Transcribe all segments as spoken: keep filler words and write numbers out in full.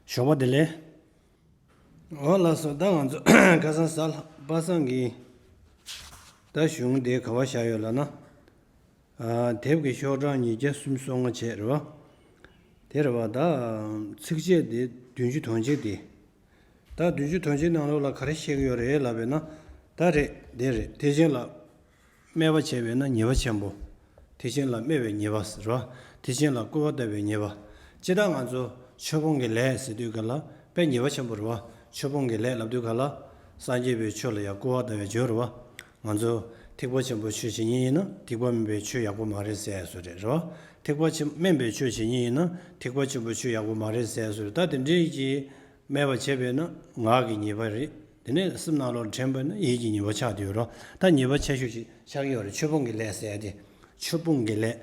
ཞོགས་པ་བདེ་ལེགས། འོ་ལགས་སོ། ད་ང་ཚོ་ཁ་སང་གཟའ་ལྷག་པ་སངས་ཀྱི་ད་གཞུང་དེ་ག་བ་བཞག་ཡོད་ལབ་ན། ཨ། དེབ་ཀྱི་ཤོག་གྲངས་ཉིས་བརྒྱ་སུམ་ཅུ་སོ་ལྔ་བྱས་རེད་བ། དེ་རེད་བ། ད་ཚིགས་བཅད་དེ་བདུན་ཅུ་དོན་གཅིག་དེ། ད་བདུན་ཅུ་དོན་གཅིག་ནང་ལོགས་ལ་ག་རེ་བཤད་ཀྱི་ཡོད་རེད་ལབ་པས་ན། ད་རེད། དེ་རེད། དེ་བཞིན་ལ། སྨད་པ་བྱས་པས་ན་ཉེས་པ་ཆེན་པོ། དེ་བཞིན་ལ་སྨད་པའི་ཉེས་པ་ཟེར་བ། དེ་བཞིན་ལ་སྐུར་བ་བཏབ་པའི་ཉེས་པ། སྤྱིར་བཏང་ང་ཚོ་ཆོས་སྤོང་གི་ལས་ཟེར་དུས་ག་ལ་དཔེ་ཉེས་པ་ཆེན་པོ་རེད་བ། ཆོས་སྤོང་གི་ལས་ལབ་དུས་ག་ལ། སངས་རྒྱས་པའི་ཆོས་ལ་ཡང་སྐུར་བ་བཏབ་པའི་སྦྱོར་རེད་བ། ང་ཚོ་ཐེག་པ་ཆེན་པོ་ཆོས་བྱེད་མཁན་ཡིན་ན་ཐེག་པ་དམན་པའི་ཆོས་ཡག་པོ་མ་རེད་ཟེར་ཡ་བཟོ་རེད། རེད་བ། ཐེག་པ་ཆེན་དམན་པའི་ཆོས་བྱེད་མཁན་ཡིན་ན་ཐེག་པ་ཆེན་པོ་ཆོས་ཡག་པོ་མ་རེད་ཟེར་ཡ་བཟོ་རེད། ད་དེ་འདྲའི་གི་སྨད་པ་བྱས་པས་ན་ངག་གི་ཉེས་པ་རེད། དེ་ནས་སེམས་ནང་ལོགས་དྲན་པས་ན་ཡིད་ཀྱི་ཉེས་པ་ཆགས་བསྡད་ཡོད་རེད། ད་ཉེས་པ་ཆེ་ཤོས་ཤིག་ཆགས་ཀྱི་ཡོད་རེད། ཆོས་སྤོང་གི་ལས་ཟེར་ཡ་དེ། ཆོས་སྤོང་གི་ལས་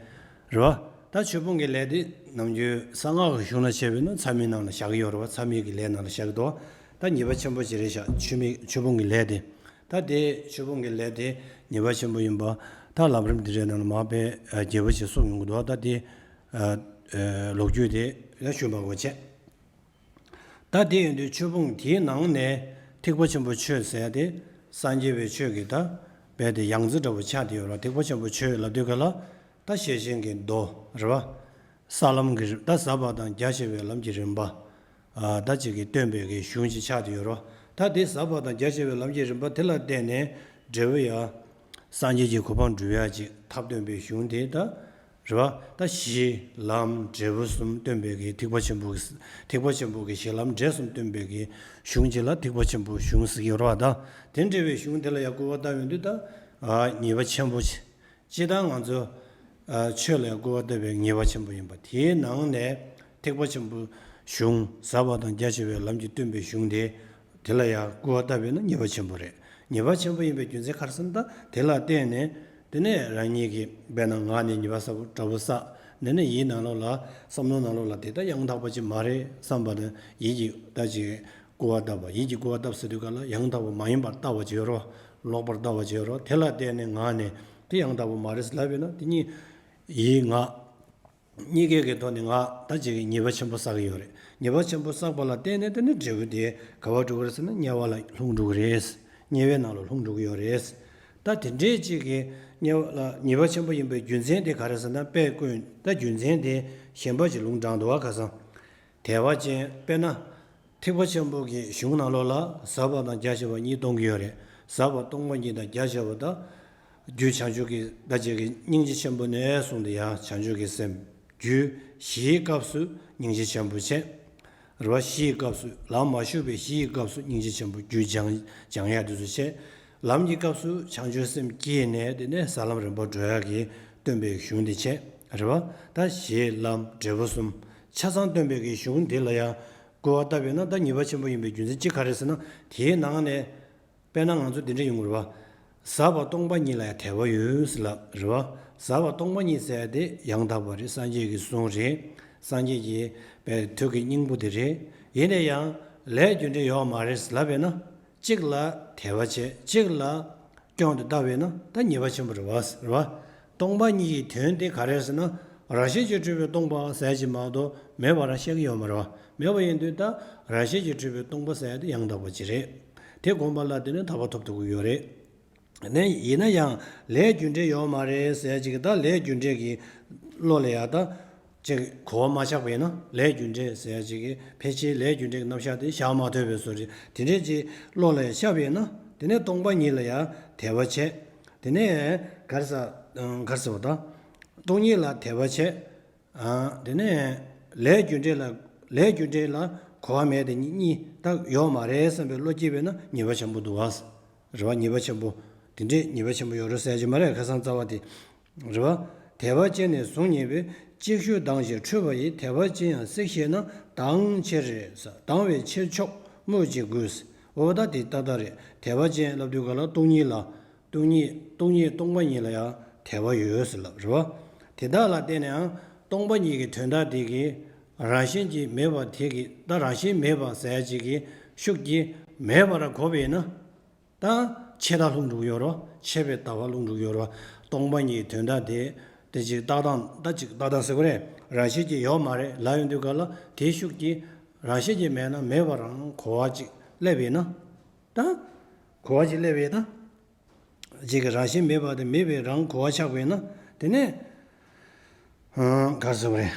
རེད་བ། ད་ཆོས་སྤོང་གི་ལས་དེ་ནམ་རྒྱུན་གསང་སྔགས་ཀྱི་གཞུང་ལ་བྱས་པས་ན་མཚམས་མེད་ནང་ལ་བཞག་གི་ཡོད་རེད་བ། མཚམས་མེད་ཀྱི་ལས་ནང་ལ་བཞག་གི་འདུག་ད་ཉེས་པ་ཆེན་པོ་ཅིག་རེད་ཤག་ཆོས་མེད་ཆོས་སྤོང་གི་ལས་དེ། ད་དེ་ཆོས་སྤོང་གི་ལས་དེ་ཉེས་པ་ཆེན་པོ་ཡིན་པ། ད་ལམ་རིམ་འདི་འདྲའི་ནང་ལ་མར་དཔེ་རྒྱས་པོ་ཅིག་གསུངས་ཡོང་གི་འདུག་ད་དེ་ལོ་རྒྱུས་དེ་ཡང་ཞུས་པ་གོ་བྱས། ད་དེ་ཡིན་དུས་ཆོས་སྤོང་དེའི་ནང་ནས་ཐེག་པ་ཆེན་པོ་ཆོས་ཟེར་ཏེ། སངས་རྒྱས་པའི་ཆོས་ཀྱི་ད་རྦད་དེ་ཡང་རྩེ་འདྲ་པོ་ཆགས་བསྡད་ཡོད་རེད། ཐེག་པ་ཆེན་པོ་ཆོས་ལབ་དུས་ག་ལ། ད་ཤེར་ཕྱིན་གྱི་མདོ་རེད་བ། ས་ལམ་གྱི་རིམ། ད་ཟབ་པ་དང་རྒྱ་ཆེ་བའི་ལམ་གྱི་རིམ་པ། ཨ། ད་ཅིག་གི་སྟོན་པའི་གི་གཞུང་ཅིག་ཆགས་བསྡད་ཡོད་རེད་བ། ད་དེ་ཟབ་པ་དང་རྒྱ་ཆེ་བའི་ལམ་གྱི་རིམ་པ་དེ་ལ་བརྟེན་ནས་འབྲས་བུ་ཡང་སངས་རྒྱས་ཀྱི་གོ་འཕང་སྒྲུབ་ཡ་ཅིག་ཐབས་སྟོན་པའི་གཞུང་དེ་ད། རེད་བ། ད་གཞི་ལམ་འབྲས་བུ་གསུམ་སྟོན་པའི་གི་ཐེག་པ་ཆེན་པོ་གི། ཐེག་པ་ཆེན་པོ་གི་གཞི་ལམ་འབྲས་གསུམ་སྟོན་པའི་གི་གཞུང་གཅིག་ལ་ཐེག་པ་ཆེན་པོ་གཞུང་ཟེར་གྱི་ཡོད་རེད་བ། ད་དེ་འདྲ་བའི་གཞུང་དེ་ལ་ཡང་སྐུར་བ་བཏབ་ཡོང་དུས་ད། ཨ། ཉེས་པ་ཆེན་པོ་ཆེ། སྤྱིར་བཏང་ང་ཚོ། ཨ། ཆོས་ལ་ཡང་སྐུར་བ་བཏབ་པའི་ཉེས་པ་ཆེན་པོ་ཡིན་པ། དེའི་ནང་ནས་ཐེག་པ་ཆེན་པོ་གཞུང་ཟབ་པ་དང་རྒྱ་ཆེ་བའི་ལམ་གྱི་སྟོན་པའི་གཞུང་དེ། དེ་ལ་ཡང་སྐུར་བ་བཏབ་པས་ན་ཉེས་པ་ཆེན་པོ་རེད། ཉེས་པ་ཆེན་པོ་ཡིན་པའི་རྒྱུ་མཚན་ག་རེ་ཟེར་ན། ད་དེ་ལ་བརྟེན་ནས་དེ་ནས་རང་ཉིད་ཀྱི་དཔེར་ན་ངག་ནས་ཉེས་པ་བསགས་པ་འདྲ་པོ་བསགས། དེ་ནས་ཡིད་ནང་ལོགས་ལ་བསམ་བློ་ནང་ལོགས་ལ་དེ་ད་ཡང་དག་པ་ཅིག་མ་རེད་བསམ་པ་དང་ཡིད་ཀྱིས་ད་ཅིག་སྐུར་བ་བཏབ་པ། ཡིད་ཀྱིས་སྐུར་བ་བཏབ་ཟེར་དུས་ག་ལ་ཡང་དག་པ་མ་ཡིན་པར་བཏབ་པ་ཅིག་ཡོད་རེད། ལོག་པར་བཏབ་པ་ཅིག་ཡོད་རེད། དེ་ལ་བརྟེན་ནས་ངག་ནས་དེ་ཡང་དག་པ་མ་རེད་ལབ་པས་ན་དེ་གཉིས། ཡིད་ངག་གཉིས་ཀའི་གི་ཐོག་ནས་ང་ད་ཅིག་ཉེས་པ་ཆེན་པོ་བསགས་ཀྱི་ཡོད་རེད། ཉེས་པ་ཆེན་པོ་བསགས་པ་ལ་བརྟེན་ནས་དེ་ནི་འབྲས་བུ་དེ་ག་པར་འགྲོ་གི་རེད་ཟེར་ན་དམྱལ་བ་ལ་ལྷུང་འགྲོ་གི་རེད། དམྱལ་བའི་ནང་ལ་ལྷུང་འགྲོ་གི་ཡོད་རེད། ད་དེ་འདྲའི་ཅིག་གི་དམྱལ་བ་ལ་ཉེས་པ་ཆེན་པོ་ཡིན་པའི་རྒྱུ་མཚན་དེ་ག་རེ་ཟེར་ན། དཔེ་བཀོད་ད་རྒྱུ་མཚན་དེ་གཞན་པ་ཅིག་ལུང་དྲངས་འདུག་བ། ཁ་སང་དད་པ་ཅན་དཔེར་ན། ཐེག་པ་ཆེན་པོ་གི་གཞུང་ནང་ལོགས་ལ་ཟབ་པ་དང་རྒྱ་ཆེ་བ་གཉིས་སྟོན་གྱི་ཡོད་རེད། ཟབ་པ་སྟོང་པ་ཉིད་དང་རྒྱ་ཆེ་བ་དང་། རྒྱུ་བྱང་ཆུབ་ཀྱི་ད་ཅིག་གི་སྙིང་རྗེ་ཆེན་པོ་ནས་བཟུང་སྟེ་ཡང་བྱང་ཆུབ་ཀྱི་སེམས། རྒྱུ་གཞིའི་སྐབས་སུ་སྙིང་རྗེ་ཆེན་པོ་བྱས། རེད་བ། གཞིའི་སྐབས་སུ་ལམ་མ་ཞུགས་པའི་གཞིའི་སྐབས་སུ་སྙིང་རྗེ་ཆེན་པོ་རྒྱུ་སྦྱང་སྦྱང་ཡ་དེ་ཚོ་བྱས། ལམ་གྱི་སྐབས་སུ་བྱང་ཆུབ་སེམས་བསྐྱེད་ནས་དེ་ནས་ས་ལམ་རིམ་པར་འགྲོ་ཡ་གི་སྟོན་པའི་གཞུང་དེ་བྱས། རེད་བ། ད་གཞི་ལམ་འབྲས་བུ་གསུམ་ཆ་ཚང་སྟོན་པའི་གི་གཞུང་དེ་ལ་ཡང་སྐུར་བ་བཏབ་ཡོད་ན་ད་ཉེས་པ་ཆེན་པོ་ཡིན་པའི་རྒྱུ་མཚན་གཅིག་ག་རེ་ཟེར་ན། དེའི་ནང་ནས་དཔེར་ན་ང་ཚོ་འདི་འདྲ་ཡོང་གི་རེད་བ། ཟབ་པ་སྟོང་པ་ཉིད་ལ་ཡང་དད་པ་ཡོད་ཟེར་ལབ་རེད་བ། ཟབ་པ་སྟོང་པ་ཉིད་ཟེར་ཡ་དེ་ཡང་དག་པ་རེད། སངས་རྒྱས་ཀྱི་གསུང་རེད། སངས་རྒྱས་ཀྱི་པའི་ཐུགས་ཀྱི་སྙིང་པོ་དེ་རེད། ཡིན་ན་ཡང་ལས་རྒྱུ་འབྲས་ཡོད་མ་རེད་ཟེར་ལབ་པས་ན། གཅིག་ལ་དད་པ་བྱས། གཅིག་ལ་སྐྱོན་དུ་ལྟ་བས་ན་ད་ཉེས་པ་ཆེན་པོ་རེད་བ། རེད་བ། སྟོང་པ་ཉིད་ཀྱི་དོན་དེ་ག་རེ་རེད་ཟེར་ན། རང་བཞིན་གྱིས་གྲུབ་པའི་སྟོང་པ་ཟེར་གྱི་མ་གཏོགས་མེད་པ་རང་བཤད་ཀྱི་ཡོད་མ་རེད་བ། མེད་པ་ཡིན་དུས་ད་རང་བཞིན་གྱིས་གྲུབ་པའི་སྟོང་པ་ཟེར་ཡ་དེ་ཡང་དག་པ་ཅིག་རེད། དེ་བསྒོམ་པ་ལ་དེ་ནི་ཐར་པ་ཐོབ་ཐུབ་ཀྱི་ཡོད་རེད། ནས་ཡིན་ན་ཡང་ལས་རྒྱུ་འབྲས་ཡོད་མ་རེད་ཟེར་ཡ་ཅིག་གི་ད་ལས་རྒྱུ་འབྲས་ཀྱི་བློ་ལ་ཡ་ད་ཅིག་གོ་བ་མ་ཆགས་པ་ཡིན་ན། ལས་རྒྱུ་འབྲས་ཟེར་ཡ་ཅིག་གི་ཕལ་ཆེར་ལས་རྒྱུ་འབྲས་ཀྱི་རྣམ་གཞག་དེ་བཞག་མ་ཐུབ་པའི་བཟོ་འདྲ་དེ་འདྲས་ཅིག་བློ་ལ་ཡ་ཤར་བ་ཡིན་ན། དེ་ནས་སྟོང་པ་ཉིད་ལ་ཡ་དད་པ་བྱས། དེ་ནས་ག་རེ་ཟེར། ག་རེ་ཟེར་བ་ད། སྟོང་ཉིད་ལ་དད་པ་བྱས། ཨ། དེ་ནས་ལས་རྒྱུ་འབྲས་ལ། ལས་རྒྱུ་འབྲས་ལ་གོ་བ་མེད་དེ་གཉིས་ད་ཡོད་མ་རེད་བསམ་པའི་བློ་སྐྱེས་པས་ན་ཉེས་པ་ཆེན་པོ་འདུག་བ། རེད་བ། ཉེས་པ་ཆེན་པོ། དེ་འདྲས་ཉེས་པ་ཆེན་པོ་ཡོད་རེད་ཟེར་གྱི་མ་རེད། ཁ་སང་རྩ་བ་དེ། རེད་བ། དད་པ་ཅན་ནི་གཟུངས་བརྙེས་པའི། གཅིག་ཤོས་སྡང་ཞིང་ཁྲོས་པ་ཡི། དད་པ་ཅན་ཡང་སྲེག་ཤེས་ན། སྡང་ཆེར་རེ་ས། སྡང་བས་ཆེར་ཆོག་སྨོས་ཅི་དགོས། འོ་ད་དེ་ཏག་ཏག་རེད། དད་པ་ཅན་ལབ་དུས་ག་ལ་སྟོང་ཉིད་ལ། སྟོང་ཉིད། སྟོང་ཉིད་སྟོང་པ་ཉིད་ལ་ཡང་དད་པ་ཡོད་ཟེར་ལབ་རེད་བ། དེ་དག་ལ་བརྟེན་ནས་ཡང་སྟོང་པ་ཉིད་ཀྱི་དོན་དག་དེ་གི་རང་བཞིན་གྱིས་མེད་པ་དེ་གི། ད་རང་བཞིན་མེད་པ་ཟེར་ཡ་ཅིག་གི་ཤུགས་ཀྱིས་མེད་པར་གོ་བས་ན། ད་ཆད་ལྟ་ལྷུང་འགྲོ་གི་ཡོད་རེད། ཆད་པའི་ལྟ་བ་ལྷུང་འགྲོ་གི་ཡོད་རེད། སྟོང་པ་ཉིད་ཀྱི་དོན་དག་དེ། དེ་ཅིག་ཏག་ཏག་ད་ཅིག་ཏག་ཏག་ཟེར་དགོས་རེད། རང་བཞིན་གྱིས་ཡོད་མ་རེད་ལབ་ཡོང་དུས་ག་ལ་དེའི་ཤུགས་ཀྱིས། རང་བཞིན་གྱིས་མེད་ན་མེད་པ་རང་གོ་བ་ཅིག་སླེབས་ཡིན་ན། ད་གོ་བ་ཅིག་སླེབས་ཡིན་ན། ཅིག་གི་རང་བཞིན་མེད་པ་དེ་མེད་པའི་རང་གོ་བ་ཆགས་པ་ཡིན་ན། དེ་ནས་ག་རེ་ཟེར་བ་རེད།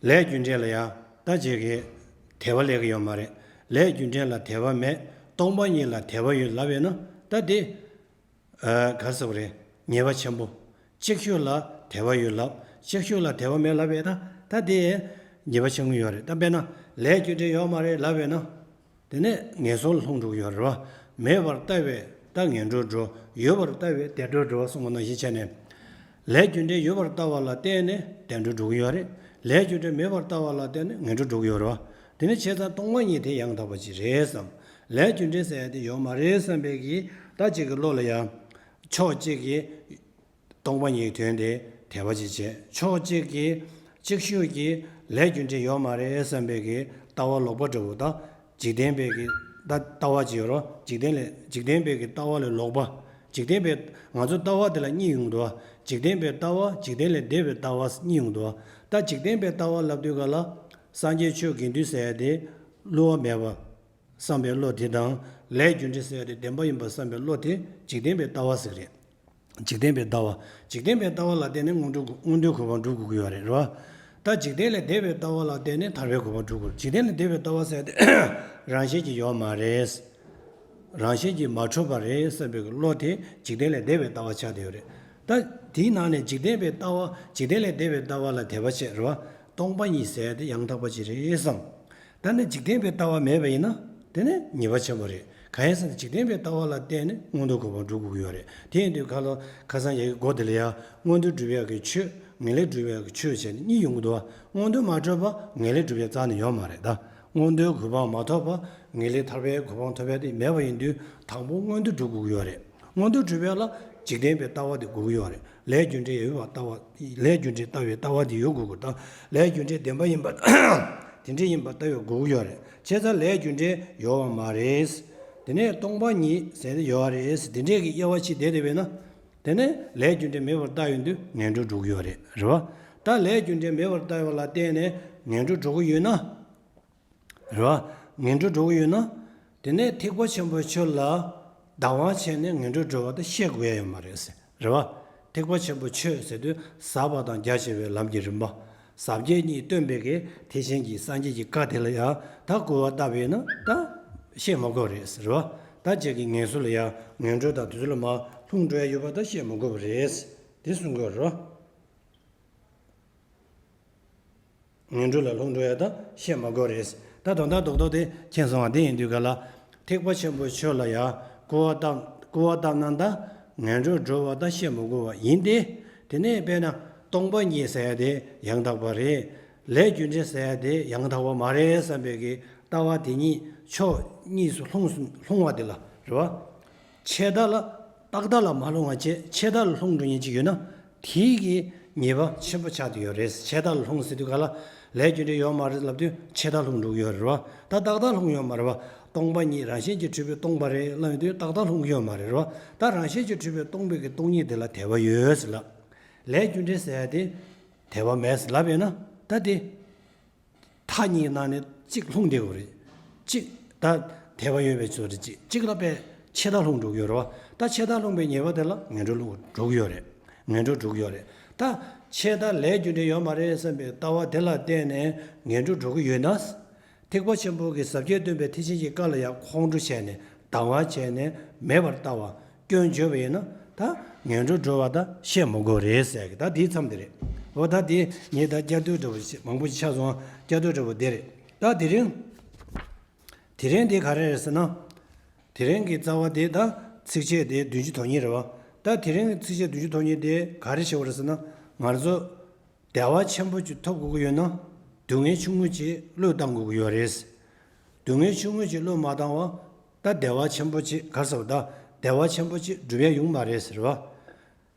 ལས་རྒྱུ་འབྲས་ལ་ཡང་ད་ཅིག་གི་དད་པ་སླེབས་ཀྱི་ཡོད་མ་རེད། ལས་རྒྱུ་འབྲས་ལ་དད་པ་མེད། སྟོང་པ་ཉིད་ལ་དད་པ་ཡོད་ལབ་ཡོད་ན་ད་དེ་ག་རེ་ཟེར་བ་རེད། ཉེས་པ་ཆེན་པོ། གཅིག་ཤོས་ལ་དད་པ་ཡོད་ལབ། གཅིག་ཤོས་ལ་དད་པ་མེད་ལབ་ཡོད་ན་ད་དེ་ཉེས་པ་ཆེན་པོ་ཡོད་རེད། ད་དཔེར་ན་ལས་རྒྱུ་འབྲས་ཡོད་མ་རེད་ལབ་ཡོད་ན། དེ་ནས་ངན་སོང་ལ་ལྷུང་འགྲོ་གི་ཡོད་རེད་བ། མེད་པར་ལྟ་བས་ད་ངན་འགྲོར་འགྲོ། ཡོད་པར་ལྟ་བས་བདེ་འགྲོར་འགྲོ་གསུངས་པ་ནང་བཞིན་བྱས་ནས། ལས་རྒྱུ་འབྲས་ཡོད་པར་ལྟ་བ་ལ་བརྟེན་ནས་བདེ་འགྲོར་འགྲོ་གི་ཡོད་རེད། ལས་རྒྱུ་འབྲས་མེད་པར་ལྟ་བ་ལ་བརྟེན་ནས་ངན་འགྲོར་འགྲོ་གི་ཡོད་རེད་བ། དེ་ནི་བྱས་ཙང་སྟོང་པ་ཉིད་དེ་ཡང་དག་པ་ཅིག་རེད་བསམ། ལས་རྒྱུ་འབྲས་ཟེར་ཡ་དེ་ཡོད་མ་རེད་བསམ་པའི་གི་ད་ཅིག་གི་བློ་ལ་ཡང་། ཕྱོགས་གཅིག་གིས། སྟོང་པ་ཉིད་དོན་དེ་དད་པ་ཅིག་བྱས། ཕྱོགས་གཅིག་གིས་གཅིག་ཤོས་ཀྱིས་ལས་རྒྱུ་འབྲས་ཡོད་མ་རེད་བསམ་པའི་གི་ལྟ་བ་ལོག་པ་འདྲ་བོ་དང་། འཇིག་རྟེན་པའི་གི་ད་ལྟ་བ་ཅིག་ཡོད་རོ། འཇིག་རྟེན་ལས་འཇིག་རྟེན་པའི་གི་ལྟ་བ་ལས་ལོག་པ། འཇིག་རྟེན་པའི་ང་ཚོ་ལྟ་བ་དེ་ལ་གཉིས་ཡོང་འདུག་བ། འཇིག་རྟེན་པའི་ལྟ་བ། འཇིག་རྟེན་ལས་འདས་པའི་ལྟ་བ་གཉིས་ཡོང་འདུག་བ། ད་འཇིག་རྟེན་པའི་ལྟ་བ་ལབ་དུས་ག་ལ། སངས་རྒྱས་ཆོས་དགེ་འདུན་ཟེར་ཡ་དེ་བསླུ་བ་མེད་པ། བསམ་པའི་བློ་དེ་དང་། ལས་རྒྱུ་འབྲས་ཟེར་ཡ་དེ་བདེན་པ་ཡིན་པར་བསམ་པའི་བློ་དེ་འཇིག་རྟེན་པའི་ལྟ་བ་ཟེར་གི་རེད། འཇིག་རྟེན་པའི་ལྟ་བ། འཇིག་རྟེན་པའི་ལྟ་བ་ལ་བརྟེན་ནས་མངོན་མཐོ་མངོན་མཐོའི་གོ་འཕང་སྒྲུབ་དགོས་ཀྱི་ཡོད་རེད་རེད་བ། ད་འཇིག་རྟེན་ལས་འདས་པའི་ལྟ་བ་ལ་བརྟེན་ནས་ཐར་པའི་གོ་འཕང་སྒྲུབ་དགོས། འཇིག་རྟེན་ལས་འདས་པའི་ལྟ་བ་ཟེར་ཏེ་རང་བཞིན་གྱིས་ཡོད་མ་རེད། རང་བཞིན་གྱིས་མ་གྲུབ་པ་རེད་བསམ་པའི་བློ་དེ་འཇིག་རྟེན་ལས་འདས་པའི་ལྟ་བ་ཆགས་བསྡད་ཡོད་རེད། ད་དེའི་ནང་ནས་འཇིག་རྟེན་པའི་ལྟ་བ། འཇིག་རྟེན་ལས་འདས་པའི་ལྟ་བ་ལ་དད་པ་བྱེད་རེད་བ། སྟོང་པ་ཉིད་ཟེར་ཏེ་ཡང་དག་པ་ཅིག་རེད་བསམ། ད་ནི་འཇིག་རྟེན་པའི་ལྟ་བ་མེད་པ་ཡིན་ན། དེ་ནི་ཉེས་པ་ཆེན་པོ་རེད། གང་ཡིན་ཟེར་ན་འཇིག་རྟེན་པའི་ལྟ་བ་ལ་བརྟེན་ནས་མངོན་མཐོའི་གོ་འཕང་སྒྲུབ་དགོས་ཀྱི་ཡོད་རེད། དེ་ཡིན་དུས་ཁ་ལོ་ཁ་སང་ཡ་གི་སྒོ་དེ་ལ་ཡ། མངོན་མཐོ་སྒྲུབ་ཡག་གི་ཆོས། ངེས་ལེགས་སྒྲུབ་ཡག་གི་ཆོས་བྱས་ནས་གཉིས་ཡོང་གི་འདུག་བ། མངོན་མཐོ་མ་གྲུབ་པ་ངེས་ལེགས་སྒྲུབ་ཡག་རྩ་ནས་ཡོད་མ་རེད་ད། མངོན་མཐོའི་གོ་འཕང་མ་ཐོབ་པ་ངེས་ལེགས་ཐར་པའི་གོ་འཕང་ཐོབ་ཡག་དེ་མེད་པ་ཡིན་དུས་དང་པོ་མངོན་མཐོ་སྒྲུབ་དགོས་ཀྱི་ཡོད་རེད། མངོན་མཐོ་སྒྲུབ་ཡག་ལ་འཇིག་རྟེན་པའི་ལྟ་བ་དེ་དགོས་ཀྱི་ཡོད་རེད། ལས་རྒྱུ་འབྲས་ཡོད་པ་ལྟ་བ། ལས་རྒྱུ་འབྲས་ལྟ་བའི་ལྟ་བ་དེ་ཡོད་དགོས་ཀྱི་ད། ལས་རྒྱུ་འབྲས་བདེན་པ་ཡིན་པ། དེ་འདྲ་ཡིན་པ་ལྟ་བའི་དགོས་ཀྱི་ཡོད་རེད། བྱས་ཙང་ལས་རྒྱུ་འབྲས་ཡོད་པ་མ་རེད། དེ་ནས་སྟོང་པ་ཉིད་ཟེར་ནས་ཡོད་རེད། དེ་འདྲས་ཀྱི་དབྱེ་བ་ཕྱེ་བསྡད་བསྡད་པས་ན། དེ་ནས་ལས་རྒྱུ་འབྲས་མེད་པར་ལྟ་ཡོང་དུས་ངན་འགྲོར་འགྲོ་གི་ཡོད་རེད། རེད་བ། ད་ལས་རྒྱུ་འབྲས་མེད་པར་ལྟ་བ་ལ་བརྟེན་ནས་ངན་འགྲོར་འགྲོ་གི་ཡོད་ན། རེད་བ། ངན་འགྲོར་འགྲོ་གི་ཡོད་ན། དེ་ནས་ཐེག་པ་ཆེན་པོའི་ཆོས་ལ་སྡང་བ་བྱས་ནས་ངན་འགྲོར་འགྲོ་བ་དེ་བཤད་དགོས་ཡ་ཡོད་མ་རེད། རེད་བ། ཐེག་པ་ཆེན་པོའི་ཆོས་ཟེར་དུས་ཟབ་པ་དང་རྒྱ་ཆེ་བའི་ལམ་གྱི་རིམ་པ། ཟབ་རྒྱས་གཉིས་སྟོན་པའི་གི་ཐེག་ཆེན་གྱི་སངས་རྒྱས་ཀྱི་བཀའ་དེ་ལ་ཡང་ད་གོ་བ་བཏབ་པས་ན་ད་བཤད་མ་དགོས་རེད། རེད་བ། ད་ཅིག་གི་ངན་སོང་ལ་ཡང་ངན་འགྲོ་དང་དེ་ཚོ་ལ་མར་ལྷུང་འགྲོ་ཡ་ཡོད་པ་ད་བཤད་མ་དགོས་པ་རེད། དེ་གསུང་དགོས་རེད་བ། ངན་འགྲོ་ལ་ལྷུང་འགྲོ་ཡ་ད་བཤད་མ་དགོས་རེད། ད་དོན་དག་རྡོག་རྡོག་དེ་མཁྱེན་སོང་བ་དེ་ཡིན་དུས་ག་ལ། ཐེག་པ་ཆེན་པོའི་ཆོས་ལ་ཡ་སྐུར་བ་བཏབ་སྐུར་བ་བཏབ་ན་ད་ངན་འགྲོར་འགྲོ་བ་ད་བཤད་མ་དགོས་པ་ཡིན་ཏེ། དེ་ནས་དཔེར་ན་སྟོང་པ་ཉིད་ཟེར་ཡ་དེ་ཡང་དག་པ་རེད། ལས་རྒྱུ་འབྲས་ཟེར་ཡ་དེ་ཡང་དག་པ་མ་རེད་བསམ་པའི་གི་ལྟ་བ་དེ་གཉིས་ཕྱོགས་གཉིས་སུ་ལྷུང་ལྷུང་བ་དེ་ལ་རེད་བ། ཆད་ལྟ་ལ་རྟག་ལྟ་ལ་མ་ལྷུང་བ་བྱས་ཆད་ལྟ་ལ་ལྷུང་འགྲོ་མཁན་ཅིག་ཡོད་ན་དེའི་གི་ཉེས་པ་ཆེན་པོ་ཆགས་བསྡད་ཡོད་རེད། ཆད་ལྟ་ལ་ལྷུང་ཟེར་དུས་ག་ལ་ལས་རྒྱུ་འབྲས་ཡོད་མ་རེད་ལབ་དུས་ཆད་ལྟ་ལྷུང་འགྲོ་གི་ཡོད་རེད་བ། ད་རྟག་ལྟ་ལྷུང་ཡོད་མ་རེད་བ། སྟོང་པ་ཉིད་རང་བཞིན་གྱིས་གྲུབ་པའི་སྟོང་པ་རེད་ལབ་ཡོང་དུས་རྟག་ལྟ་ལྷུང་གི་ཡོད་མ་རེད་བ། ད་རང་བཞིན་གྱིས་གྲུབ་པའི་སྟོང་པའི་གི་སྟོང་ཉིད་དེ་ལ་དད་པ་ཡོད་ཟེར་ལབ། ལས་རྒྱུ་འབྲས་ཟེར་ཡ་དེ་དད་པ་མེད་ཟེར་ལབ་ཡོད་ན་ད་དེ། མཐའ་གཉིས་ནང་ནས་གཅིག་ལྷུང་བསྡད་དགོས་རེད། གཅིག་ད་དད་པ་ཡོད་པའི་ཚོད་རེད། གཅིག་གཅིག་ལ་པས་ཆད་ལྟ་ལྷུང་འགྲོ་གི་ཡོད་རེད་བ། ད་ཆད་ལྟ་ལྷུང་པའི་ཉེས་པ་དེ་ལ་ངན་འགྲོ་ལྷུང་འགྲོ་གི་ཡོད་རེད། ངན་འགྲོ་འགྲོ་གི་ཡོད་རེད། ད་ཆད་ལྟ་ལས་རྒྱུ་འབྲས་ཡོད་མ་རེད་བསམ་པའི་ལྟ་བ་དེ་ལ་བརྟེན་ནས་ངན་འགྲོ་འགྲོ་གི་ཡོད་ན། ཐེག་པ་ཆེན་པོ་གི་ཟབ་རྒྱས་སྟོན་པའི་ཐེག་ཆེན་གྱི་བཀའ་ལ་ཡང་ཁོང་ཁྲོ་བྱས་ནས་སྡང་བ་བྱས་ནས་མེད་པར་ལྟ་བ། སྐྱོན་བརྗོད་པ་ཡིན་ན་ད་ངན་འགྲོར་འགྲོ་བ་ད་བཤད་མ་དགོས་རེད་ཟེར་གི་ད་དེའི་མཚམས་དེ་རེད། འོ་ད་དེ་ངས་ད་བསྐྱར་ཟློས་འདྲ་པོ་ཞིག་མང་པོ་ཞིག་ཆགས་སོང་། བསྐྱར་ཟློས་འདྲ་པོ་དེ་རེད། ད་དེ་རིང་དེ་རིང་དེ་ག་རེ་རེད་ཟེར་ན། དེ་རིང་གི་རྩ་བ་དེ་ད་ཚིགས་བཅད་དེ་བདུན་ཅུ་དོན་གཉིས་རེད་བ། ད་དེ་རིང་གི་ཚིགས་བཅད་བདུན་ཅུ་དོན་གཉིས་དེ་ག་རེ་བྱེད་པ་རེད་ཟེར་ན། ང་ཚོ་བདེ་བ་ཆེན་པོ་ཅིག་ཐོབ་དགོས་ཀྱི་ཡོད་ན་སྡུག་བསྔལ་ཆུང་ངུ་ཅིག་བློས་བཏང་དགོས་ཀྱི་ཡོད་རེད། སྡུག་བསྔལ་ཆུང་ངུ་ཅིག་བློས་མ་བཏང་བ་ད་བདེ་བ་ཆེན་པོ་ཅིག་ག་རེ་ཟེར་བ་ད་བདེ་བ་ཆེན་པོ་ཅིག་འགྲུབ་ཡ་ཡོང་མ་རེད་ཟེར་བ།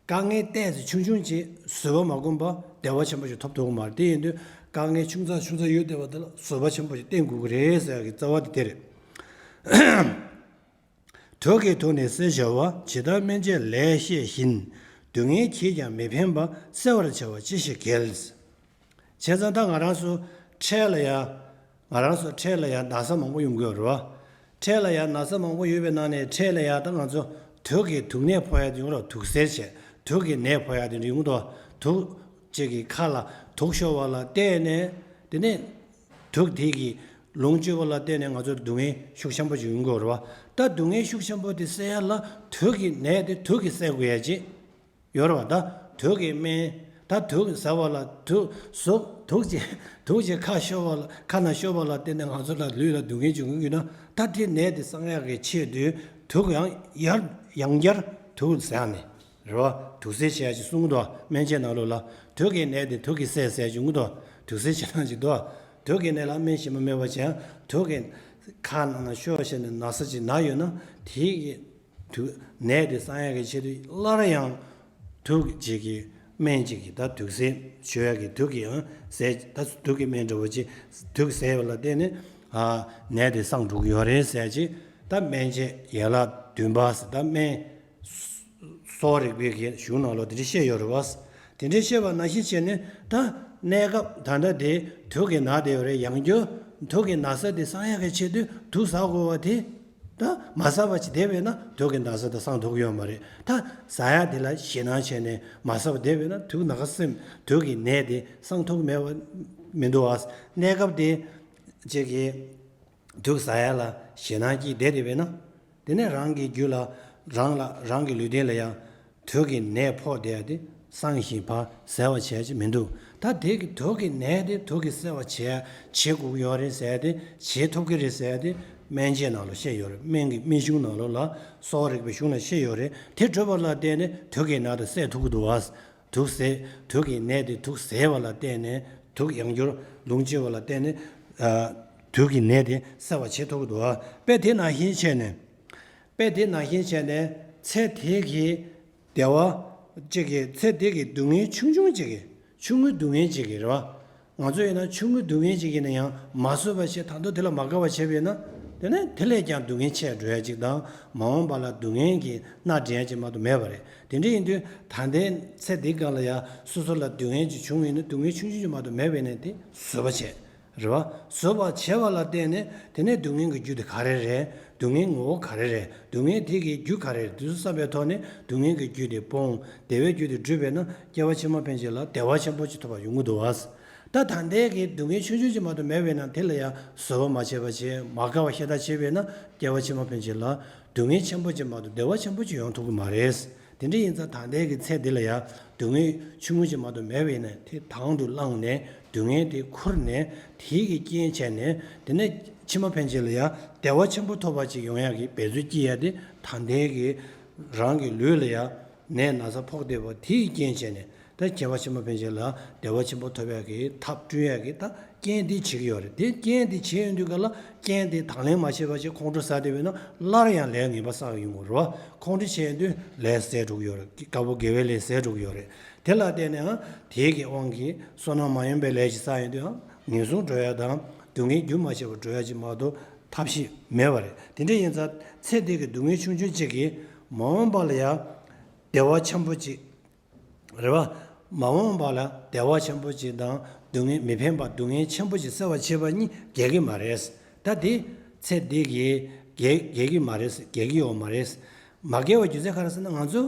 དཀའ་ངལ་ཏོག་ཙམ་ཆུང་ཆུང་ཅིག་བཟོད་པ་མ་བསྒོམས་པ་བདེ་བ་ཆེན་པོ་ཞིག་ཐོབ་ཐུབ་ཀྱི་མ་རེད། དེ་ཡིན་དུས་དཀའ་ངལ་ཆུང་ཙག་ཆུང་ཙག་ཡོད་བསྡད་པ་དེ་ལ་བཟོད་པ་ཆེན་པོ་ཞིག་བསྟེན་དགོས་ཀྱི་རེད་ཟེར་ཡ་གི་རྩ་བ་དེ་དེ་རེད། དུག་གི་ཐོག་ནས་བསལ་བྱ་བ། ཇི་ལྟར་སྨན་དཔྱད་ལས་བཤད་བཞིན། སྡུག་བསྔལ་གྱིས་ཀྱང་མི་ཕན་པ། བསལ་བར་བྱ་བ་ཅི་ཞིག་གལ། བྱས་ཙང་ད་ང་རང་ཚོ་འཕྲལ་ལ་ཡ། ང་རང་ཚོ་འཕྲལ་ལ་ཡ་ན་ཚ་མང་པོ་ཡོང་གི་ཡོད་རེད་བ། འཕྲལ་ལ་ཡ་ན་ཚ་མང་པོ་ཡོད་པའི་ནང་ནས་འཕྲལ་ལ་ཡ་ད་ང་ཚོ་དུག་གིས་དུག་ནད་ཕོག་ཡ་དེ་ཡོང་རོགས། དུག་སེལ་བྱས་དུག་གི་ནད་ཕོག་ཡ་དེ་འདྲ་ཡོང་གི་འདུག་དུག་ཅིག་གི་ཁ་ལ་དུག་ཤོར་བ་ལ་བརྟེན་ནས་དེ་ནས་དུག་དེ་གི་ལོངས་སྤྱོད་པ་ལ་བརྟེན་ནས་ང་ཚོར་སྡུག་བསྔལ་ཤུགས་ཆེན་པོ་ཅིག་ཡོང་གི་ཡོད་རེད་བ། ད་སྡུག་བསྔལ་ཤུགས་ཆེན་པོ་དེ་སེལ་ཡ་ལ་དུག་གི་ནད་དེ་དུག་གིས་སེལ་དགོས་ཡ་ཅིག་ཡོད་རེད་བ། ད་དུག་གི་སྨན། ད་དུག་ཟ་བ་ལ་དུག་ཟོག་དུག་ཅིག་དུག་ཅིག་ཁ་ཤོར་བ་ལ་ཁ་ན་ཤོར་བ་ལ་བརྟེན་ནས་ང་ཚོ་ལ་ལུས་ལ་སྡུག་བསྔལ་བྱུང་གི་ཡོད་ན། ད་དེ་ནད་དེ་སངས་ཡག་གི་ཆེད་དུ་དུག་ཡང་ཡར་ཡང་བསྐྱར་དུག་ཟ་ནས་རེད་བ། དུག་སེལ་བྱེད་ཡ་ཅིག་གསུང་གི་འདུག་སྨན་བཅོས་ནང་ལོགས་ལ་དུག་གི་ནད་དེ་དུག་གིས་སེལ་ཟེར་བྱུང་གི་འདུག་དུག་སེལ་བྱེད་སྟངས་ཅིག་འདུག་དུག་གི་ནད་ལ་སྨན་གཞན་པ་མེད་པ་བྱས་ཡང་དུག་གི་ཁ་ནང་ན་ཤོར་བྱས་ནས་ན་ཚ་ཅིག་ན་ཡོད་ན་དེ་གི་དུག་ནད་དེ་སངས་ཡག་གི་ཆེད་དུ་སླར་ཡང་དུག་ཅིག་གི་སྨན་ཅིག་གིས་ད་དུག་སེལ་བྱེད་ཡག་གི་དུག་གིས་ཡང་ཟས་ད་དུག་གི་སྨན་འདྲ་བོ་ཅིག་དུག་ཟས་པ་ལ་བརྟེན་ནས་ཨ་ནད་དེ་སངས་འགྲོ་གི་ཡོད་རེད་ཟེར་ཅིག་ད་སྨན་དཔྱད་ཡན་ལག་བདུན་པ་ཟེར་ད་སྨན་གསོ་བ་རིག་པའི་གི་གཞུང་ནང་ལོགས་དེ་འདྲ་བཤད་ཡོད་རེད་བ། དེ་འདྲ་བཤད་པ་ནང་བཞིན་བྱས་ནས་ད་གནས་སྐབས་ད་ལྟ་དེ་དུག་གི་ན་བསྡད་ཡོད་རེད། ཡང་བསྐྱར་དུག་གི་ན་ཚ་དེ་སངས་ཡག་གི་ཆེད་དུ་དུག་ཟ་དགོས་པ་དེ། ད་མ་ཟ་བ་ཅིག་བསྡད་པས་ན་དུག་གི་ན་ཚ་དེ་སངས་ཐུབ་ཀྱི་ཡོད་མ་རེད། ད་ཟ་ཡ་དེ་ལ་ཞེད་སྣང་བྱས་ནས་མ་ཟ་བ་བསྡད་པས་ན་དུག་ན་ཁ་སེམས་དུག་གི་ནད་དེ་སངས་ཐུབ་ཀྱི་མེད་པ་མི་འདུག་ཨ། གནས་སྐབས་དེ་ཅིག་གི་དུག་ཟ་ཡ་ལ་ཞེད་སྣང་སྐྱེས་བསྡད་བསྡད་པས་ན། དེ་ནས་རང་གི་རྒྱུད་ལ་རང་ལ་རང་གི་ལུས་རྟེན་ལ་ཡང་དུག་གི་ནད་ཕོག་བསྡད་ཡ་དེ་སངས་ཤིང་ཕར་ཟ་བ་བྱས་ཅིག་མི་འདུག་ད་དེ་གི་དུག་གི་ནད་དེ་དུག་གིས་སེལ་བ་བྱས་བྱེད་དགོས་ཀྱི་ཡོད་རེད་ཟེར་ཡ་དེ་བྱེད་ཐུབ་ཀྱི་རེད་ཟེར་ཡ་དེ་སྨན་དཔྱད་ནང་ལ་བཤད་ཡོད་རེད། སྨན་གྱི་སྨན་གཞུང་ནང་ལོགས་ལ་གསོ་བ་རིག་པའི་གཞུང་ལ་བཤད་ཡོད་རེད། དེ་གྲུབ་པ་ལ་བརྟེན་ནས་དུག་གི་ནད་དེ་སེལ་ཐུབ་ཀྱི་འདུག་བ། དུག་སེལ་དུག་གི་ནད་དེ་དུག་ཟས་པ་ལ་བརྟེན་ནས་དུག་ཡང་བསྐྱར་ལོངས་སྤྱོད་པ་ལ་བརྟེན་ནས་ཨ་དུག་གི་ནད་དེ་སེལ་བ་བྱེད་ཐུབ་ཀྱི་འདུག་བ། དཔེ་དེ་ནང་བཞིན་བྱས་ནས་དཔེ་དེ་ནང་བཞིན་བྱས་ནས་ཚེ་དེ་གི་བདེ་བ་གཅིག་གི་ཚེ་དེ་གི་སྡུག་བསྔལ་ཆུང་ཆུང་གཅིག་གི་ཆུང་ངུའི་སྡུག་བསྔལ་གཅིག་གི་རེད་བ། ང་ཚོ་ཡིན་ན་ཆུང་ངུའི་སྡུག་བསྔལ་གཅིག་ཡིན་ན་ཡང་མ་བཟོད་པ་བྱས་ད་དུང་དེ་ལ་མ་དགའ་བ་བྱས་པས་ན། དེ་ནས་དེ་ལས་ཀྱང་སྡུག་བསྔལ་ཆེ་འགྲོ་ཡ་གཅིག་དང་མ་འོངས་པ་ལ་སྡུག་བསྔལ་གྱི་མནར་འདྲེན་ཡ་གཅིག་མ་གཏོགས་མེད་པ་རེད། དེ་འདྲ་ཡིན་དུས་ད་ལྟའི་ཚེ་འདི་སྒང་ལ་ཡང་སོ་སོ་ལ་སྡུག་བསྔལ་གཅིག་བྱུང་བ་ཡིན་ན་སྡུག་བསྔལ་ཆུང་ཆུང་གཅིག་མ་གཏོགས་མེད་པས་ན་དེ་བཟོད་པ་བྱས། རེད་བ། བཟོད་པ་བྱས་པ་ལ་བརྟེན་ནས་དེ་ནས་སྡུག་བསྔལ་གྱི་རྒྱུ་དེ་ག་རེ་རེད། སྡུག་བསྔལ་ངོ་བོ་ག་རེ་རེད། སྡུག་བསྔལ་དེ་གི་རྒྱུ་ག་རེ་རེད། དེ་ཚོ་བསམ་པའི་ཐོག་ནས་སྡུག་བསྔལ་གྱི་རྒྱུ་དེ་སྤོང་། བདེ་བའི་རྒྱུ་དེ་སྒྲུབ་པས་ན་སྐྱེ་བ་ཕྱི་མ་ཕན་ཆད་ལ་བདེ་བ་ཆེན་པོ་ཅིག་ཐོབ་པ་ཡོང་གི་འདུག་བ། ད་ད་ལྟའི་གི་སྡུག་བསྔལ་ཆུང་ཆུང་ཅིག་མ་གཏོགས་མེད་པས་ན་དེ་ལ་ཡང་བཟོད་པ་མ་བྱས་པ་བྱས་མ་དགའ་བ་ཤ་སྟག་བྱས་པས་ན་སྐྱེ་བ་ཕྱི་མ་ཕན་ཆད་ལ་སྡུག་བསྔལ་ཆེན་པོ་ཅིག་མ་གཏོགས་བདེ་བ་ཆེན་པོ་ཅིག་ཡོང་ཐུབ་ཀྱི་མ་རེད། དེ་འདྲ་ཡིན་ཙང་ད་ལྟའི་གི་ཚེ་འདི་ལ་ཡང་སྡུག་བསྔལ་ཆུང་ངུ་ཅིག་མ་གཏོགས་མེད་པ་ཡིན་ན་དེ་དང་དུ་བླངས་ནས་སྡུག་བསྔལ་དེ་ཁུར་ནས་དེའི་གི་རྐྱེན་བྱས་ནས་དེ་ནས་ཕྱི་མ་ཕན་ཆད་ལ་ཡང་བདེ་བ་ཆེན་པོ་ཐོབ་པ་ཅིག་ཡོང་ཡག་གི་འབད་རྩོལ་བསྐྱེད་ཡ་དེ་ད་ལྟའི་གི་རང་གི་ལུས་ལ་ཡང་ནད་ན་ཚ་ཕོག་བསྡད་པ་དེའི་རྐྱེན་བྱས་ནས་ད་སྐྱེ་བ་ཕྱི་མ་ཕན་ཆད་ལ་བདེ་བ་ཆེན་པོ་ཐོབ་ཡག་གི་ཐབས་བསྐྲུན་ཡག་གི་ད་རྐྱེན་དེ་བྱེད་ཀྱི་ཡོད་རེད། དེ་རྐྱེན་དེ་བྱེད་ཡོང་དུས་ག་ལ་རྐྱེན་དེ་དང་ལེན་མ་བྱས་པ་ཞིག་ཁོང་ཁྲོ་ཟ་བསྡད་པས་ན་སླར་ཡང་ལས་ངན་པ་བསགས་ཡོང་གི་རེད་བ། ཁོང་ཁྲོ་བྱས་ཡོང་དུས་ལས་ཟད་འགྲོ་གི་ཡོད་རེད། དཀར་པོ་དགེ་བའི་ལས་ཟད་འགྲོ་གི་ཡོད་རེད། དེ་ལ་བརྟེན་ནས་ཨ་དེའི་གི་དབང་གིས་བསོད་ནམས་མ་ཡིན་པའི་ལས་ཤིག་བསགས་ཡོང་དུས་ཨ་ངན་སོང་འགྲོ་ཡ་དང་སྡུག་བསྔལ་རྒྱུན་མ་ཆད་པར་འགྲོ་ཡ་ཅིག་མ་གཏོགས་ཐབས་ཤེས་མེད་པ་རེད། དེ་འདྲ་ཡིན་ཙང་ཚེ་འདི་གི་སྡུག་བསྔལ་ཆུང་ཆུང་གཅིག་གིས་མ་འོངས་པ་ལ་ཡང་བདེ་བ་ཆེན་པོ་གཅིག་རེད་བ། མ་འོངས་པ་ལ་བདེ་བ་ཆེན་པོ་གཅིག་དང་སྡུག་བསྔལ་མི་ཕན་པ་སྡུག་བསྔལ་ཆེན་པོ་གཅིག་སེལ་བར་བྱེད་པ་གཉིས་འགལ་གྱི་མ་རེད། ད་དེ་ཚེ་འདི་གི་འགལ་འགལ་གྱི་མ་རེད། འགལ་གྱི་ཡོད་མ་རེད། མ་འགལ་བ་རྒྱུ་མཚན་ག་རེ་ཟེར་ན་ང་ཚོ་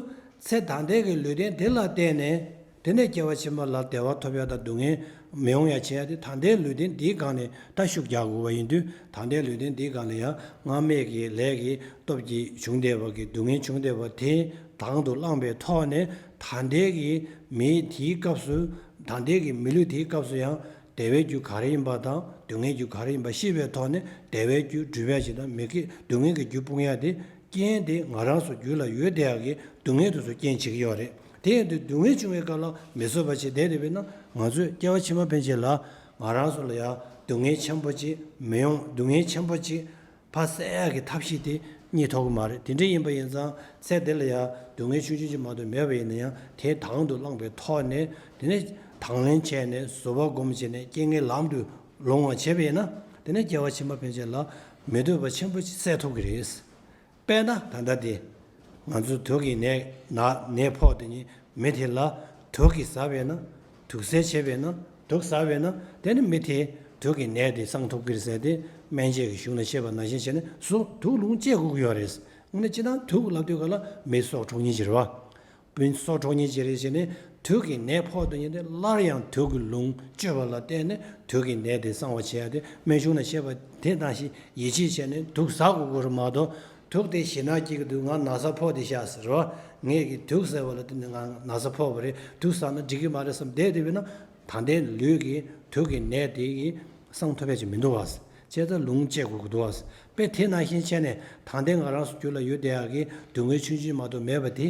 ཚེ་ད་ལྟའི་གི་ལུས་རྟེན་དེ་ལ་བརྟེན་ནས་དེ་ནས་སྐྱེ་བ་ཕྱི་མ་ལ་བདེ་བ་ཐོབ་ཡ་དང་སྡུག་བསྔལ་མི་ཡོང་ཡ་བྱེད་ཡ་དེ་ད་ལྟའི་ལུས་རྟེན་འདིའི་སྒང་ནས་ད་ཤུགས་རྒྱག་དགོས་པ་ཡིན་དུས་ད་ལྟའི་ལུས་རྟེན་འདིའི་སྒང་ལ་ཡང་སྔར་མེད་ཀྱི་ལས་ཀྱི་སྟོབས་ཀྱིས་བྱུང་བསྡད་པ་གི་སྡུག་བསྔལ་བྱུང་བསྡད་པ་དེ་དང་དུ་བླངས་པའི་ཐོག་ནས་ད་ལྟའི་གི་མི་དེའི་སྐབས་སུ་ད་ལྟའི་གི་མི་ལུས་དེའི་སྐབས་སུ་ཡང་བདེ་བའི་རྒྱུ་ག་རེ་ཡིན་པ་དང་སྡུག་བསྔལ་རྒྱུ་ག་རེ་ཡིན་པ་ཤེས་པའི་ཐོག་ནས་བདེ་བའི་རྒྱུ་སྒྲུབ་ཡ་ཞིག་དང་མི་དགེ་སྡུག་བསྔལ་གྱི་རྒྱུ་སྤོང་ཡ་དེ་རྐྱེན་དེ་ང་རང་ཚོ་རྒྱུད་ལ་ཡོད་བསྡད་ཡག་གི་སྡུག་བསྔལ་དེ་ཚོ་རྐྱེན་བྱེད་ཀྱི་ཡོད་རེད། དེ་ཡིན་དུས་སྡུག་བསྔལ་བྱུང་བའི་སྐབས་ལ་མི་བཟོད་པ་བྱེད་བསྡད་བསྡད་པས་ན་ང་ཚོས་སྐྱེ་བ་ཕྱི་མ་ཕན་ཆད་ལ་ང་རང་ཚོ་ལ་ཡང་སྡུག་བསྔལ་ཆེན་པོ་ཅིག་མི་ཡོང་། སྡུག་བསྔལ་ཆེན་པོ་ཅིག་ཕར་སེལ་ཡག་གི་ཐབས་ཤེས་དེ་རྙེད་ཐུབ་ཀྱི་མ་རེད། དེ་འདྲ་ཡིན་པ་ཡིན་ཙང་ཚེ་འདི་ལ་ཡང་སྡུག་བསྔལ་ཆུང་ཆུང་ཅིག་མ་གཏོགས་མེད་པ་ཡིན་ན་ཡང་དེ་དང་དུ་བླངས་པའི་ཐོག་ནས་དེ་ནས་དང་ལེན་བྱས་ནས་བཟོད་པ་སྒོམ་བྱས་ནས་རྐྱེན་ངན་ལམ་དུ་ལོང་བ་བྱས་པ་ཡིན་ན་དེ་ནས་སྐྱེ་བ་ཕྱི་མ་ཕན་ཆད་ལ་མི་འདོད་པ་ཆེན་པོ་ཅིག་སེལ་ཐུབ་ཀྱི་རེད། དཔེར་ན་ད་ལྟ་དེ་ང་ཚོ་དུག་གི་ནད་ན་ནད་ཕོག་དེ་ཉིད་མི་དེ་ལ་དུག་གིས་ཟ་བས་ན་དུག་སེལ་བྱས་པས་ན་ དུག་ཟ་བས་ན་དེ་ནི་མི་དེ་དུག་གི་ནད་དེ་སངས་ཐུབ་ཀྱི་རེད་ཟེར་ཏེ་སྨན་དཔྱད་ཀྱི་གཞུང་ལ་བཤད་པ་ནང་བཞིན་བྱས་ནས་སུ་དུག་ལུང་བཅད་དགོས་ཀྱི་ཡོད་རེད། དངོས་གནས་སྤྱིར་བཏང་དུག་ལབ་དུས་ག་ལ་མི་སྲོག་འཕྲོག་མཁན་ཅིག་རེད་བ། སྤུན་སྲོག་འཕྲོག་མཁན་ཅིག་རེད་ཟེར་ནས་དུག་གི་ནད་ཕོག་དུས་ཉིན་དེ་སླར་ཡང་དུག་གི་ལུང་བཅོས་པ་ལ་བརྟེན་ནས་དུག་གི་ནད་དེ་སངས་པ་བྱེད་ཡ་དེ་སྨན་གཞུང་ན་བཤད་པ་དེ་ནང་བཞིན་ཡིད་ཆེས་བྱས་ནས་དུག་ཟ་དགོས་ཀྱི་རེད་མ་གཏོགས། དུག་དེ་ཞེད་སྣང་སྐྱེ་གི་འདུག་ང་ན་ཚ་ཕོག་དེ་ཤག་ཟེར་བ། ངས་ཀྱི་དུག་ཟ་བ་ལ་བརྟེན་ནས་ང་ན་ཚ་ཕོག་པ་རེད། དུག་ཟ་ན་འགྲིག་གི་མ་རེད་བསམ་བསྡད་དེ་བས་ན། ད་ལྟའི་ལུས་ཀྱི་དུག་གི་ནད་དེ་གི་སངས་ཐུབ་ཡ་ཅིག་མི་འདུག་བ། བྱས་ཙང་ལུང་བཅད་དགོས་ཀྱི་འདུག་བ། དཔེ་དེ་ནང་བཞིན་བྱས་ནས་ད་ལྟའི་ང་རང་ཚོ་རྒྱུད་ལ་ཡོད་བསྡད་ཡག་གི་སྡུག་བསྔལ་ཆུང་ཆུང་མ་གཏོགས་མེད་པ་དེ།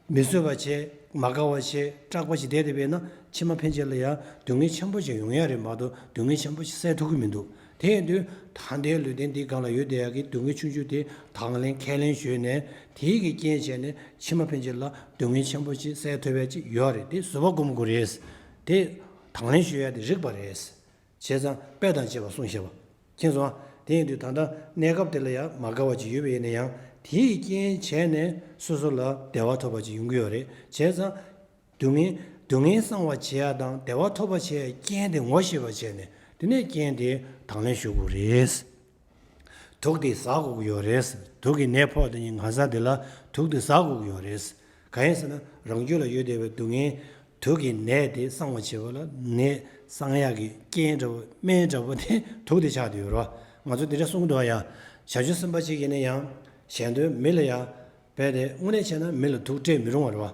མི་བཟོད་པ་བྱས། མ་དགའ་བ་བྱས། སྐྲག་པ་ཅིག་བསྡད་དེ་བས་ན་ཕྱི་མ་ཕན་ཆད་ལ་ཡང་སྡུག་བསྔལ་ཆེན་པོ་ཅིག་ཡོང་ཡ་རེད་མ་གཏོགས་སྡུག་བསྔལ་ཆེན་པོ་ཅིག་སེལ་ཐུབ་ཀྱི་མི་འདུག་དེ་ཡིན་དུས་ད་ལྟའི་ལུས་རྟེན་འདིའི་སྒང་ལ་ཡོད་བསྡད་ཡག་གི་སྡུག་བསྔལ་ཆུང་ཆུང་དེ་དང་ལེན་ཁས་ལེན་ཞུས་ནས་དེའི་གི་རྐྱེན་བྱས་ནས་ཕྱི་མ་ཕན་ཆད་ལ་སྡུག་བསྔལ་ཆེན་པོ་ཅིག་སེལ་ཐུབ་ཡ་ཅིག་ཡོད་རེད། དེ་བཟོད་པ་སྒོམ་དགོས་རེད། དེ་དང་ལེན་ཞུ་ཡ་དེ་རིགས་པ་རེད། བྱས་ཙང་དཔེ་དང་བཅས་པ་གསུངས་བཞག་པ། མཁྱེན་སོང་ཨ། དེ་ཡིན་དུས་ད་ལྟ་གནས་སྐབས་དེ་ལ་ཡང་མ་དགའ་བ་ཅིག་ཡོད་པ་ཡིན་ན་ཡང་དེའི་རྐྱེན་བྱས་ནས་སོ་སོ་ལ་བདེ་བ་ཐོབ་པ་ཅིག་ཡོང་གི་ཡོད་རེད། བྱས་ཙང་སྡུག་བསྔལ་སྡུག་བསྔལ་སངས་པ་བྱེད་ཡ་དང་བདེ་བ་ཐོབ་པ་བྱེད་ཡ་རྐྱེན་དེ་ངོ་ཤེས་པ་བྱས་ནས་དེ་ནས་རྐྱེན་དེ་དང་ལེན་ཞུ་དགོས་རེད། དུག་དེ་ཟ་དགོས་ཀྱི་ཡོད་རེད། དུག་གི་ནད་ཕོག་དེ་ཉིན་ང་ས་དེ་ལ་དུག་དེ་ཟ་དགོས་ཀྱི་ཡོད་རེད། གང་ཡིན་ཟེར་ན་རང་རྒྱུད་ལ་ཡོད་བསྡད་པའི་སྡུག་བསྔལ་དུག་གི་ནད་དེ་སངས་པ་བྱེད་པ་ལ་ནད་སངས་ཡག་གི་རྐྱེན་འདྲ་བོ་སྨན་འདྲ་བོ་དེ་དུག་དེ་ཆགས་བསྡད་ཡོད་རེད་བ། ང་ཚོ་འདི་འདྲ་གསུང་གི་འདུག་བ་ཡ། བྱང་ཆུབ་སེམས་དཔའ་ཅིག་ཡིན་ན་ཡང་གཞན་དོན་མི་ལ་ཡ། རྦད་དེ་དངོས་གནས་བྱས་ན་མི་ལ་དུག་སྤྲད་མི་རུང་བ་རེད་བ།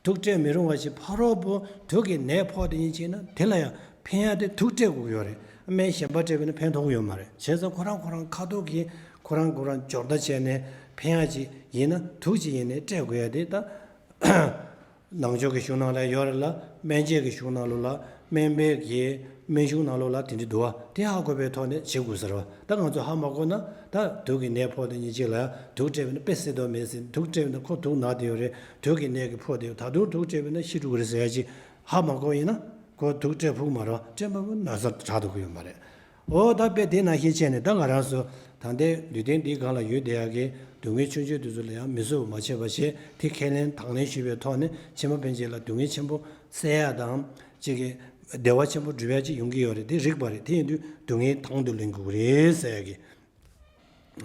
དུག་སྤྲད་མི་རུང་བ་ཞིག་ཕ་རོལ་པོ་དུག་གི་ནད་ཕོག་དེ་ཉིན་ཅིག་ན་དེ་ལ་ཡང་ཕན་ཡག་དེ་དུག་སྤྲད་དགོས་ཀྱི་ཡོད་རེད། སྨན་གཞན་པ་སྤྲད་པས་ན་ཕན་ཐོགས་ཀྱི་ཡོད་མ་རེད། བྱས་ཙང་ཁོ་རང་ཁོ་རང་ཁ་ཐུག་གིས་ཁོ་རང་ཁོ་རང་སྦྱོར་བརྡར་བྱས་ནས་ཕན་ཡག་ཅིག་ཡིན་ན་དུག་ཅིག་ཡིན་ནའི་སྤྲད་དགོས་ཡ་དེ་ད། ནང་ཆོས་ཀྱི་གཞུང་ནང་ལ་ཡོད་རེད་ལ། སྨན་དཔྱད་ཀྱི་གཞུང་ནང་ལོགས་ལ། སྨན་པའི་གི་སྨན་གཞུང་ནང་ལོགས་ལ་དེ་འདྲ་འདུག་བ། དེ་ཧ་གོ་བའི་ཐོག་ནས་བྱེད་དགོས་ཟེར་བ། ད་ང་ཚོ་ཧ་མ་གོ་ན་ད་དུག་གི་ནད་ཕོག་དེ་ཉིན་གཅིག་ལ་དུག་སྤྲད་པས་ན་དཔེ་སྲིད་དོ་མེད་ཟེར། དུག་སྤྲད་པས་ན་ཁོ་དུག་ན་དེ་ཡོད་རེད། དུག་གི་ནད་ཀྱི་ཕོག་དེ་ད་དུང་དུག་སྤྲད་པས་ན་ཤི་འགྲོ་གི་རེད་ཟེར་ཡ་ཅིག་ཧ་མ་གོ་ཡིན་ན་ཁོ་དུག་སྤྲད་ཕུག་མ་རེད། སྤྲད་མ་ཕུག་ན་ཚ་དྲག་ཐུབ་ཀྱི་ཡོད་མ་རེད། འོ་ད་དཔེ་དེ་ནང་བཞིན་བྱས་ནས་ད་ང་རང་ཚོ་ད་ལྟའི་ལུས་རྟེན་འདིའི་སྒང་ལ་ཡོད་བསྡད་ཡག་གི་སྡུག་བསྔལ་ཆུང་ཆུང་དེ་ཚོ་ལ་ཡང་མི་བཟོད་པ་མ་བྱས་པ་བྱས། དེ་ཁས་ལེན་དང་ལེན་ཞུས་པའི་ཐོག་ནས་ཕྱི་མ་ཕན་ཆད་ལ་སྡུག་བསྔལ་ཆེན་པོ་སེལ་ཡག་དང་གཅིག་གི་བདེ་བ་ཆེན་པོ་སྒྲུབ་ཡག་ཅིག་ཡོང་གི་ཡོད་རེད། དེ་རིགས་པ་རེད། དེ་ཡིན་དུས་སྡུག་བསྔལ་དང་དུ་ལེན་དགོས་ཀྱི་རེད་ཟེར་ཡག་གི།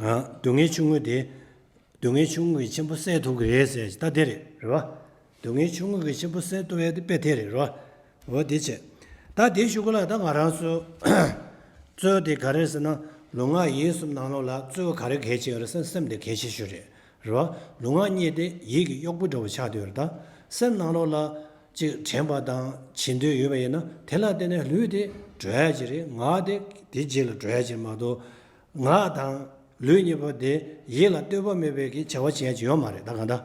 ཨ། སྡུག་བསྔལ་ཆུང་ངུ་དེ། སྡུག་བསྔལ་ཆུང་ངུ་གིས་ཆེན་པོ་སེལ་ཐུབ་ཀྱི་རེད་ཟེར་ད་དེ་རེད་རེད་བ། སྡུག་བསྔལ་ཆུང་ངུ་གིས་ཆེན་པོ་སེལ་ཐུབ་ཡ་དེ་དཔེ་དེ་རེད་རེད་བ། འོ་དེ་བྱས། ད་དེ་ཞུ་གི་ལ་ད་ང་རང་ཚོ་གཙོ་བོ་དེ་ག་རེ་ཟེར་ན་ལུས་ངག་ཡིད་གསུམ་ནང་ལོགས་ལ་གཙོ་བོ་ག་རེ་གལ་ཆེ་ཡོད་རེད་ཟེར་ན་སེམས་དེ་གལ་ཆེ་ཤོས་རེད་རེད་བ། ལུས་ངག་གཉིས་དེ་ཡིད་ཀྱི་གཡོག་པོ་འདྲ་བོ་ཆགས་བསྡད་ཡོད་རེད། ད་སེམས་ནང་ལོགས་ལ་ཅིག་དྲན་པ་དང་བྱེད་འདོད་ཡོད་པ་ཡིན་ན་དེ་ལ་བརྟེན་ནས་ལུས་དེ་གྲོལ་ཡ་ཅིག་རེད། ངག་དེ་དེ་རྗེས་ལ་གྲོལ་ཡ་ཅིག་མ་གཏོགས། ངག་དང་ལུས་གཉིས་པོ་དེ་ཡིད་ལ་ལྟོས་པ་མེད་པའི་གི་བྱ་བ་བྱེད་ཡ་ཅིག་ཡོད་མ་རེད། ད་གང་ལྟར་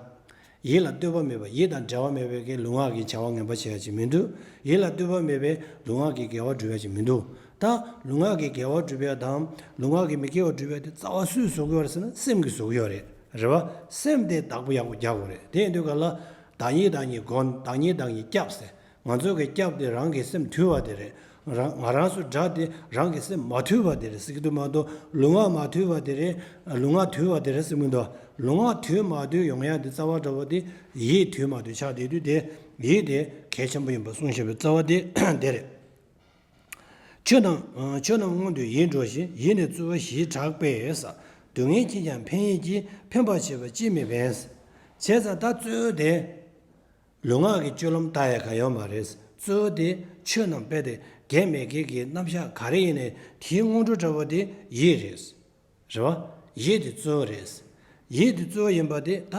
ཡིད་ལ་ལྟོས་པ་མེད་པ་ཡིད་དང་འབྲེལ་བ་མེད་པའི་གི་ལུས་ངག་གི་བྱ་བ་ངན་པ་བྱེད་ཡ་ཅིག་མི་འདུག་ཡིད་ལ་ལྟོས་པ་མེད་པའི་ལུས་ངག་གི་དགེ་བ་སྒྲུབ་ཡ་ཅིག་མི་འདུག་ད་ལུས་ངག་གི་དགེ་བ་སྒྲུབ་ཡ་དང་ལུས་ངག་གི་མི་དགེ་བ་སྒྲུབ་ཡ་དེ་རྩ་བ་སུས་བཟོ་གི་ཡོད་རེད་ཟེར་ན་སེམས་ཀྱིས་བཟོ་གི་ཡོད་རེད། རེད་བ། སེམས་དེ་བདག་པོ་ཡག་པོ་རྒྱག་དགོས་རེད། དེ་ཡིན་དུས་ག་ལ་བདག་ཉིད་བདག་ཉིད་མགོན། བདག་ཉིད་བདག་ཉིད་སྐྱབས་ཟེར། ང་ཚོ་གི་སྐྱབས་དེ་རང་གི་སེམས་དུལ་བ་དེ་རེད། རང་ང་རང་ཚོ་དགྲ་དེ་རང་གི་སེམས་མ་དུལ་བ་དེ་རེད་ཟེར་གྱི་འདུག་མ་གཏོགས་ལུས་ངག་མ་དུལ་བ་དེ་རེད། ལུས་ངག་དུལ་བ་དེ་རེད་ཟེར་གྱི་མི་འདུག་ལུས་ངག་དུལ་མ་དུལ་ཡོང་ཡ་དེ་རྩ་བ་འདྲ་བོ་དེ་ཡིད་དུལ་མ་དུལ་ཆགས་བསྡད་དུས་དེ་ཡིད་དེ་གལ་ཆེན་པོ་ཡིན་པ་གསུངས་བཞག་པའི་རྩ་བ་དེ་དེ་རེད། ཆོས་རྣམས་ཆོས་རྣམས་སྔོན་དུ་ཡིད་འགྲོ་ཞིང་། ཡིད་ནི་རྩུབ་པོ་ཞེས་གྲགས་པས། སྡུག་བསྔལ་ཕྱིན་ཀྱང་ཕན་ཡིན་གྱི། ཕན་པར་བྱེད་པ་ཅིས་མི་ཕན། བྱས་ཙང་ད་གཙོ་བོ་དེ། ལུས་ངག་གི་སྤྱོད་ལམ་ལྟ་ཡ་ག་ཡོད་མ་རེད། གཙོ་བོ་དེ་ཆོས་རྣམས་དཔེ་དེ་དགེ་མི་དགེ་གི་རྣམ་གཞག་ག་རེ་ཡིན་ནའི་དེའི་སྔོན་འགྲོ་འདྲ་བོ་དེ་ཡིད་རེད། རེད་བ། ཡིད་དེ་གཙོ་བོ་རེད། ཡིད་དེ་གཙོ་བོ་ཡིན་པ་དེ་ད་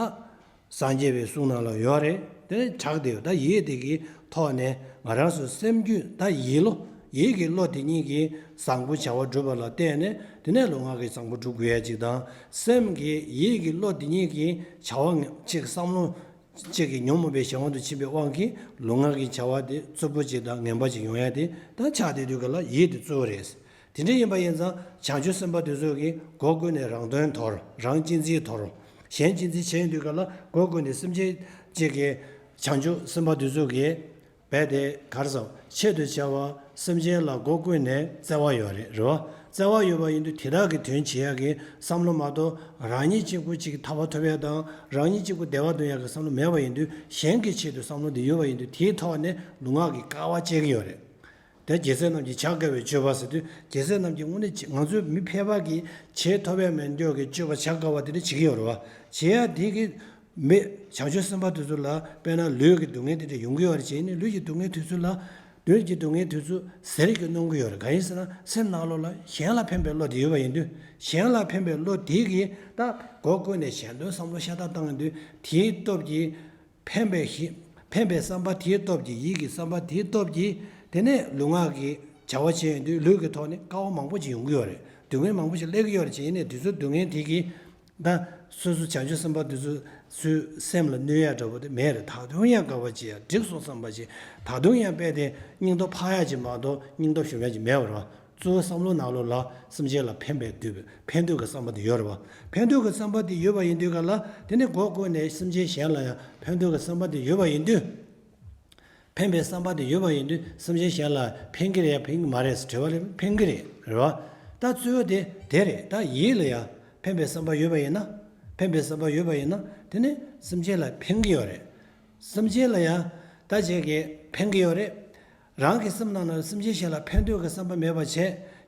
སངས་རྒྱས་པའི་གསུང་ནང་ལ་ཡོད་རེད། དེ་ནས་གྲགས་བསྡད་ཡོད། ད་ཡིད་དེ་གི་ཐོག་ནས་ང་རང་ཚོ་སེམས་རྒྱུད་ད་ཡིད་བློ་ཡིད་ཀྱི་བློ་དེ་གཉིས་ཀྱིས་བཟང་པོ་བྱ་བ་སྒྲུབ་པ་ལ་བརྟེན་ནས་དེ་ནས་ལུས་ངག་གི་བཟང་པོ་སྒྲུབ་དགོས་ཡ་ཅིག་དང་སེམས་ཀྱི་ཡིད་ཀྱི་བློ་དེ་གཉིས་ཀྱིས་བྱ་བ་ཅིག་བསམ་བློ། གཅིག་གི་ཉོན་མོངས་པའི་གཞན་དབང་དུ་ཕྱིན་པའི་དབང་གིས་ལུས་ངག་གི་བྱ་བ་དེ་རྩུབ་པོ་ཅིག་དང་ངན་པ་ཅིག་ཡོང་ཡ་དེ་ད་ཆགས་བསྡད་དུས་ག་ལ་ཡིད་དེ་གཙོ་བོ་རེད། དེ་འདྲ་ཡིན་པ་ཡིན་ཙང་བྱང་ཆུབ་སེམས་དཔའ་དེ་ཚོ་གིས་སྒོ་ཀུན་ནས་རང་དོན་དོར། རང་གཅེས་འཛིན་དོར། གཞན་གཅེས་འཛིན་བྱས་ཡོང་དུས་ག་ལ་སྒོ་ཀུན་ནས་སེམས་ཅན་གཅིག་གི་བྱང་ཆུབ་སེམས་དཔའ་དེ་ཚོ་གིས། རྦད་དེ་ག་རེ་ཟེར། ཆེད་དུ་བྱ་བ་སེམས་ཅན་ལ་སྒོ་ཀུན་ནས་བརྩེ་བ་ཡོད་རེད། རེད་བ། བརྩེ་བ་ཡོད་པ་ཡིན་དུས་དེ་དག་གི་དོན་བྱེད་ཡག་གི་བསམ་བློ་མ་གཏོགས་རང་ཉིད་གཅིག་པུ་གཅིག་ཐར་པ་ཐོབ་ཡག་དང་རང་ཉིད་གཅིག་པུ་བདེ་བ་འདོད་ཡག་གི་བསམ་བློ་མེད་པ་ཡིན་དུས་གཞན་གྱི་ཆེད་དུ་བསམ་བློ་འདི་ཡོད་པ་ཡིན་དུས་དེའི་ཐོག་ནས་ལུས་ངག་གི་དཀའ་བ་སྤྱད་ཀྱི་ཡོད་རེད། དེ་རྒྱལ་སྲས་རྣམས་ཀྱིས་བྱ་དཀའ་བའི་སྤྱོད་པ་ཟེར་དུས། རྒྱལ་སྲས་རྣམས་ཀྱིས་དངོས་གནས་ང་ཚོའི་མི་ཕལ་པ་གིས་བྱེད་ཐུབ་ཡ་མི་འདུག་གི་སྤྱོད་པ་བྱ་དཀའ་བ་དེ་འདྲ་བྱེད་ཀྱི་ཡོད་རེད་བ། བྱེད་ཡ་དེ་གི་མི་བྱང་ཆུབ་སེམས་དཔའ་དེ་ཚོ་ལ་དཔེར་ན་ལུས་ཀྱི་སྡུག་བསྔལ་དེ་འདྲ་ཡོང་གི་ཡོད་རེད། བྱས་ནས་ལུས་ཀྱི་སྡུག་བསྔལ་དེ་ཚོ་ལ་ལུས་ཀྱི་སྡུག་བསྔལ་དེ་ཚོ་ཟེར་གྱི་གནོང་གི་ཡོད་རེད། གང་ཡིན་ཟེར་ན་སེམས་ནང་ལོགས་ལ་གཞན་ལ་ཕན་པའི་བློ་དེ་ཡོད་པ་ཡིན་དུས། གཞན་ལ་ཕན་པའི་བློ་དེ་གིས་ད་སྒོ་ཀུན་ནས་གཞན་དོན་བསམ་བློ་ཤ་སྟག་བཏང་དུས། དེའི་སྟོབས་ཀྱིས་ཕན་པའི་ཞི་ཕན་པའི་བསམ་པ་དེའི་སྟོབས་ཀྱིས། ཡིད་ཀྱི་བསམ་པ་དེའི་སྟོབས་ཀྱིས། དེ་ནས་ལུས་ངག་གི་བྱ་བ་བྱས་ཡོང་དུས་ལུས་ཀྱི་ཐོག་ནས་དཀའ་བ་མང་པོ་ཅིག་ཡོང་གི་ཡོད་རེད། སྡུག་བསྔལ་མང་པོ་ཞིག་སླེབས་ཀྱི་ཡོད་རེད། བྱས་ནས་དེ་ཚོའི་སྡུག་བསྔལ་དེ་གིས་ད་སོ་སོ་བྱང་ཆུབ་སེམས་དཔའ་དེ་ཚོ་ཚོའི་སེམས་ལ་གནོད་ཡ་འདྲ་པོ་དེ་མེད་རེད། ད་དུང་ཡང་དགའ་བ་ཅིག་ཡ་འགྲིག་སོང་བསམ་པ་ཅིག་ད་དུང་ཡང་རྦད་དེ་སྙིང་སྟོབས་འཕར་ཡ་ཅིག་མ་གཏོགས་སྙིང་སྟོབས་ཞུམ་ཡ་ཅིག་མེད་པ་རེད་བ། གཙོ་བོ་བསམ་བློ་ནང་ལོགས་ལ་སེམས་ཅན་ལ་ཕན་པའི་འདོད་པའི་ཕན་འདོད་ཀྱི་བསམ་པ་དེ་ཡོད་རེད་བ། ཕན་འདོད་ཀྱི་བསམ་པ་དེ་ཡོད་པ་ཡིན་དུས་ག་ལ། དེ་ནི་སྒོ་ཀུན་ནས་སེམས་ཅན་གཞན་ལ་ཡང་ཕན་འདོད་ཀྱི་བསམ་པ་དེ་ཡོད་པ་ཡིན་དུས། ཕན་པའི་བསམ་པ་དེ་ཡོད་པ་ཡིན་དུས་སེམས་ཅན་གཞན་ལ་ཕན་གྱི་རེད་ཕན་གྱི་མ་རེད་ཟེར་དྲི་བ་ལས་ཕན་གྱི་རེད། རེད་བ། ད་གཙོ་བོ་དེ་དེ་རེད། ད་ཡིད་ལ་ཡང་ཕན་པའི་བསམ་པ་ཡོད་པ་ཡིན་ན། ཕན་པའི་བསམ་པ་ཡོད་པ་ཡིན་ན་དེ་ནི་སེམས་ཅན་ལ་ཕན་གྱི་ཡོད་རེད། སེམས་ཅན་ལ་ཡང་ད་ཅིག་གིས་ཕན་གྱི་ཡོད་རེད། རང་གི་སེམས་ནང་ན་སེམས་ཅན་གཞན་ལ་ཕན་འདོད་ཀྱི་བསམ་པ་མེད་པ་བྱས།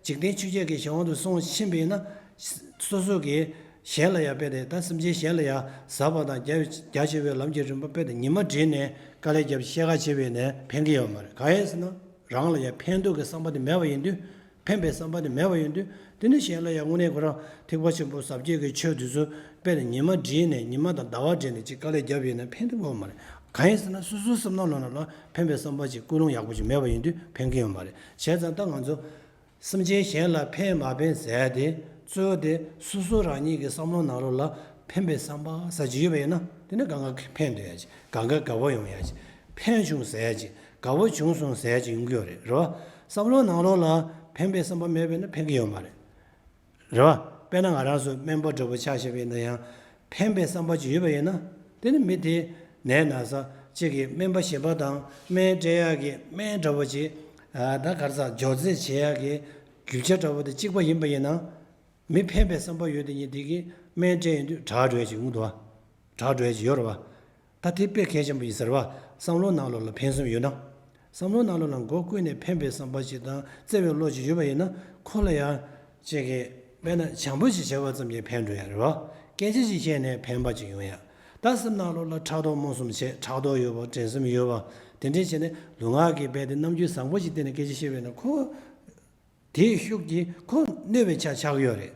འཇིག་རྟེན་ཆོས་བརྒྱད་ཀྱི་གཞན་དབང་དུ་སོང་ཕྱིན་པ་ཡིན་ན། སོ་སོ་གིས་གཞན་ལ་ཡང་རྦད་དེ་ད་སེམས་ཅན་གཞན་ལ་ཡང་ཟབ་པ་དང་རྒྱ་རྒྱ་ཆེ་བའི་ལམ་གྱི་རིམ་པ་རྦད་དེ་ཉི་མ་བསྒྲིལ་ནས་དཀའ་ལས་བརྒྱབ་བཤད་ཁ་བྱས་པ་ཡིན་ན་ཕན་གྱི་ཡོད་མ་རེད། གང་ཡིན་ཟེར་ན་རང་ལ་ཡང་ཕན་འདོད་ཀྱི་བསམ་པ་དེ་མེད་པ་ཡིན་དུས། ཕན་པའི་བསམ་པ་དེ་མེད་པ་ཡིན་དུས། དེ་ནི་གཞན་ལ་ཡང་དངོས་གནས་ཁོ་རང་ཐེག་པ་ཆེན་པོ་ཟབ་རྒྱས་ཀྱི་ཆོས་དེ་ཚོ་དཔེར་ན་ཉི་མ་བསྒྲིལ་ནས་ཉི་མ་དང་ཟླ་བ་བསྒྲིལ་ནས་ཅིག་དཀའ་ལས་བརྒྱབ་ཡོད་ན་ཕན་ཐོགས་ཡོད་མ་རེད། གང་ཡིན་ཟེར་ན་སོ་སོའི་སེམས་ནང་ལོགས་ན་ལ་ཕན་པའི་བསམ་པ་ཅིག་ཀུན་སློང་ཡག་པོ་ཅིག་མེད་པ་ཡིན་དུས་ཕན་གྱི་ཡོད་མ་རེད། བྱས་ཙང་ད་ང་ཚོ་སེམས་ཅན་གཞན་ལ་ཕན་མ་ཕན་ཟེར་ཡ་དེ་གཙོ་བོ་དེ་སོ་སོ་རང་ཉིད་ཀྱི་བསམ་བློ་ནང་ལོགས་ལ་ཕན་པའི་བསམ་པ་ཟེར་ཅིག་ཡོད་པ་ཡིན་ན། དེ་ནི་གང་ག་ཕན་ཐོགས་ཡ་ཅིག་གང་ག་དགའ་བོ་ཡོང་ཡ་ཅིག་ཕན་བྱུང་ཟེར་ཡ་ཅིག་དགའ་བོ་བྱུང་སོང་ཟེར་ཡ་ཅིག་ཡོང་གི་ཡོད་རེད། རེད་བ། བསམ་བློ་ནང་ལོགས་ལ་ཕན་པའི་བསམ་པ་མེད་པ་ཡིན་ན་ཕན་གྱི་ཡོད་མ་རེད། རེད་བ། དཔེར་ན་ང་རང་ཚོ་སྨན་པ་འདྲ་པོ་ཆ་བཞག་པ་ཡིན་ན་ཡང་། ཕན་པའི་བསམ་པ་ཅིག་ཡོད་པ་ཡིན་ན། དེ་ནི་མི་དེ་ནད་ན་ཚ་གཅིག་གིས་སྨན་པ་གཞན་པ་དང་སྨན་སྤྲད་ཡག་གི་སྨན་འདྲ་པོ་ཅིག་ཨ་ད་ག་རེ་ཟ། སྦྱོར་རྩིས་བྱེད་ཡག་གི་རྒྱུ་ཆ་འདྲ་པོ་དེ་གཅིག་པ་ཡིན་པ་ཡིན་ན། མི་ཕན་པའི་བསམ་པ་ཡོད་དེ་ཉིད་དེ་གིས་སྨན་སྤྲད་ཡོང་དུས་དྲག་འགྲོ་ཡ་ཅིག་ཡོང་གི་འདུག་བ། དྲག་འགྲོ་ཡ་ཅིག་ཡོད་རེད་བ། ད་དེ་དཔེ་གལ་ཆེན་པོ་ཡིན་ཟེར་བ། བསམ་བློ་ནང་ལོགས་ལ་ཕན་སེམས་ཡོད་ན། བསམ་བློ་ནང་ལོགས་ལ་མགོ་ཀུན་ནས་ཕན་པའི་བསམ་པ་ཅིག་དང་བརྩེ་བའི་བློ་ཅིག་ཡོད་པ་ཡིན་ན། ཁོ་ལ་ཡང་ཅིག་གིས་དཔེར་ན་བྱམས་པོ་ཅིག་བྱས་པ་ཙམ་གྱིས་ཕན་འགྲོ་ཡ་རེད་བ། སྐད་ཆ་ཅིག་བཤད་ནས་ཕན་པ་ཅིག་ཡོང་ཡ། ད་སེམས་ནང་ལོགས་ལ་ཕྲག་དོག་རྨོངས་གསུམ་བྱས། ཕྲག་དོག་ཡོད་པ་འགྲན་སེམས་ཡོད་པ། དེ་འདྲས་བྱས་ནས་ལུས་ངག་གི་རྦད་དེ་རྣམ་འགྱུར་བཟང་པོ་ཞིག་བསྟན་ནས་སྐད་ཆ་བཤད་པ་ཡིན་ན་ཁོ། དེའི་ཤུགས་ཀྱིས་ཁོ་གནོད་པའི་ཆ་ཆགས་ཀྱི་ཡོད་རེད།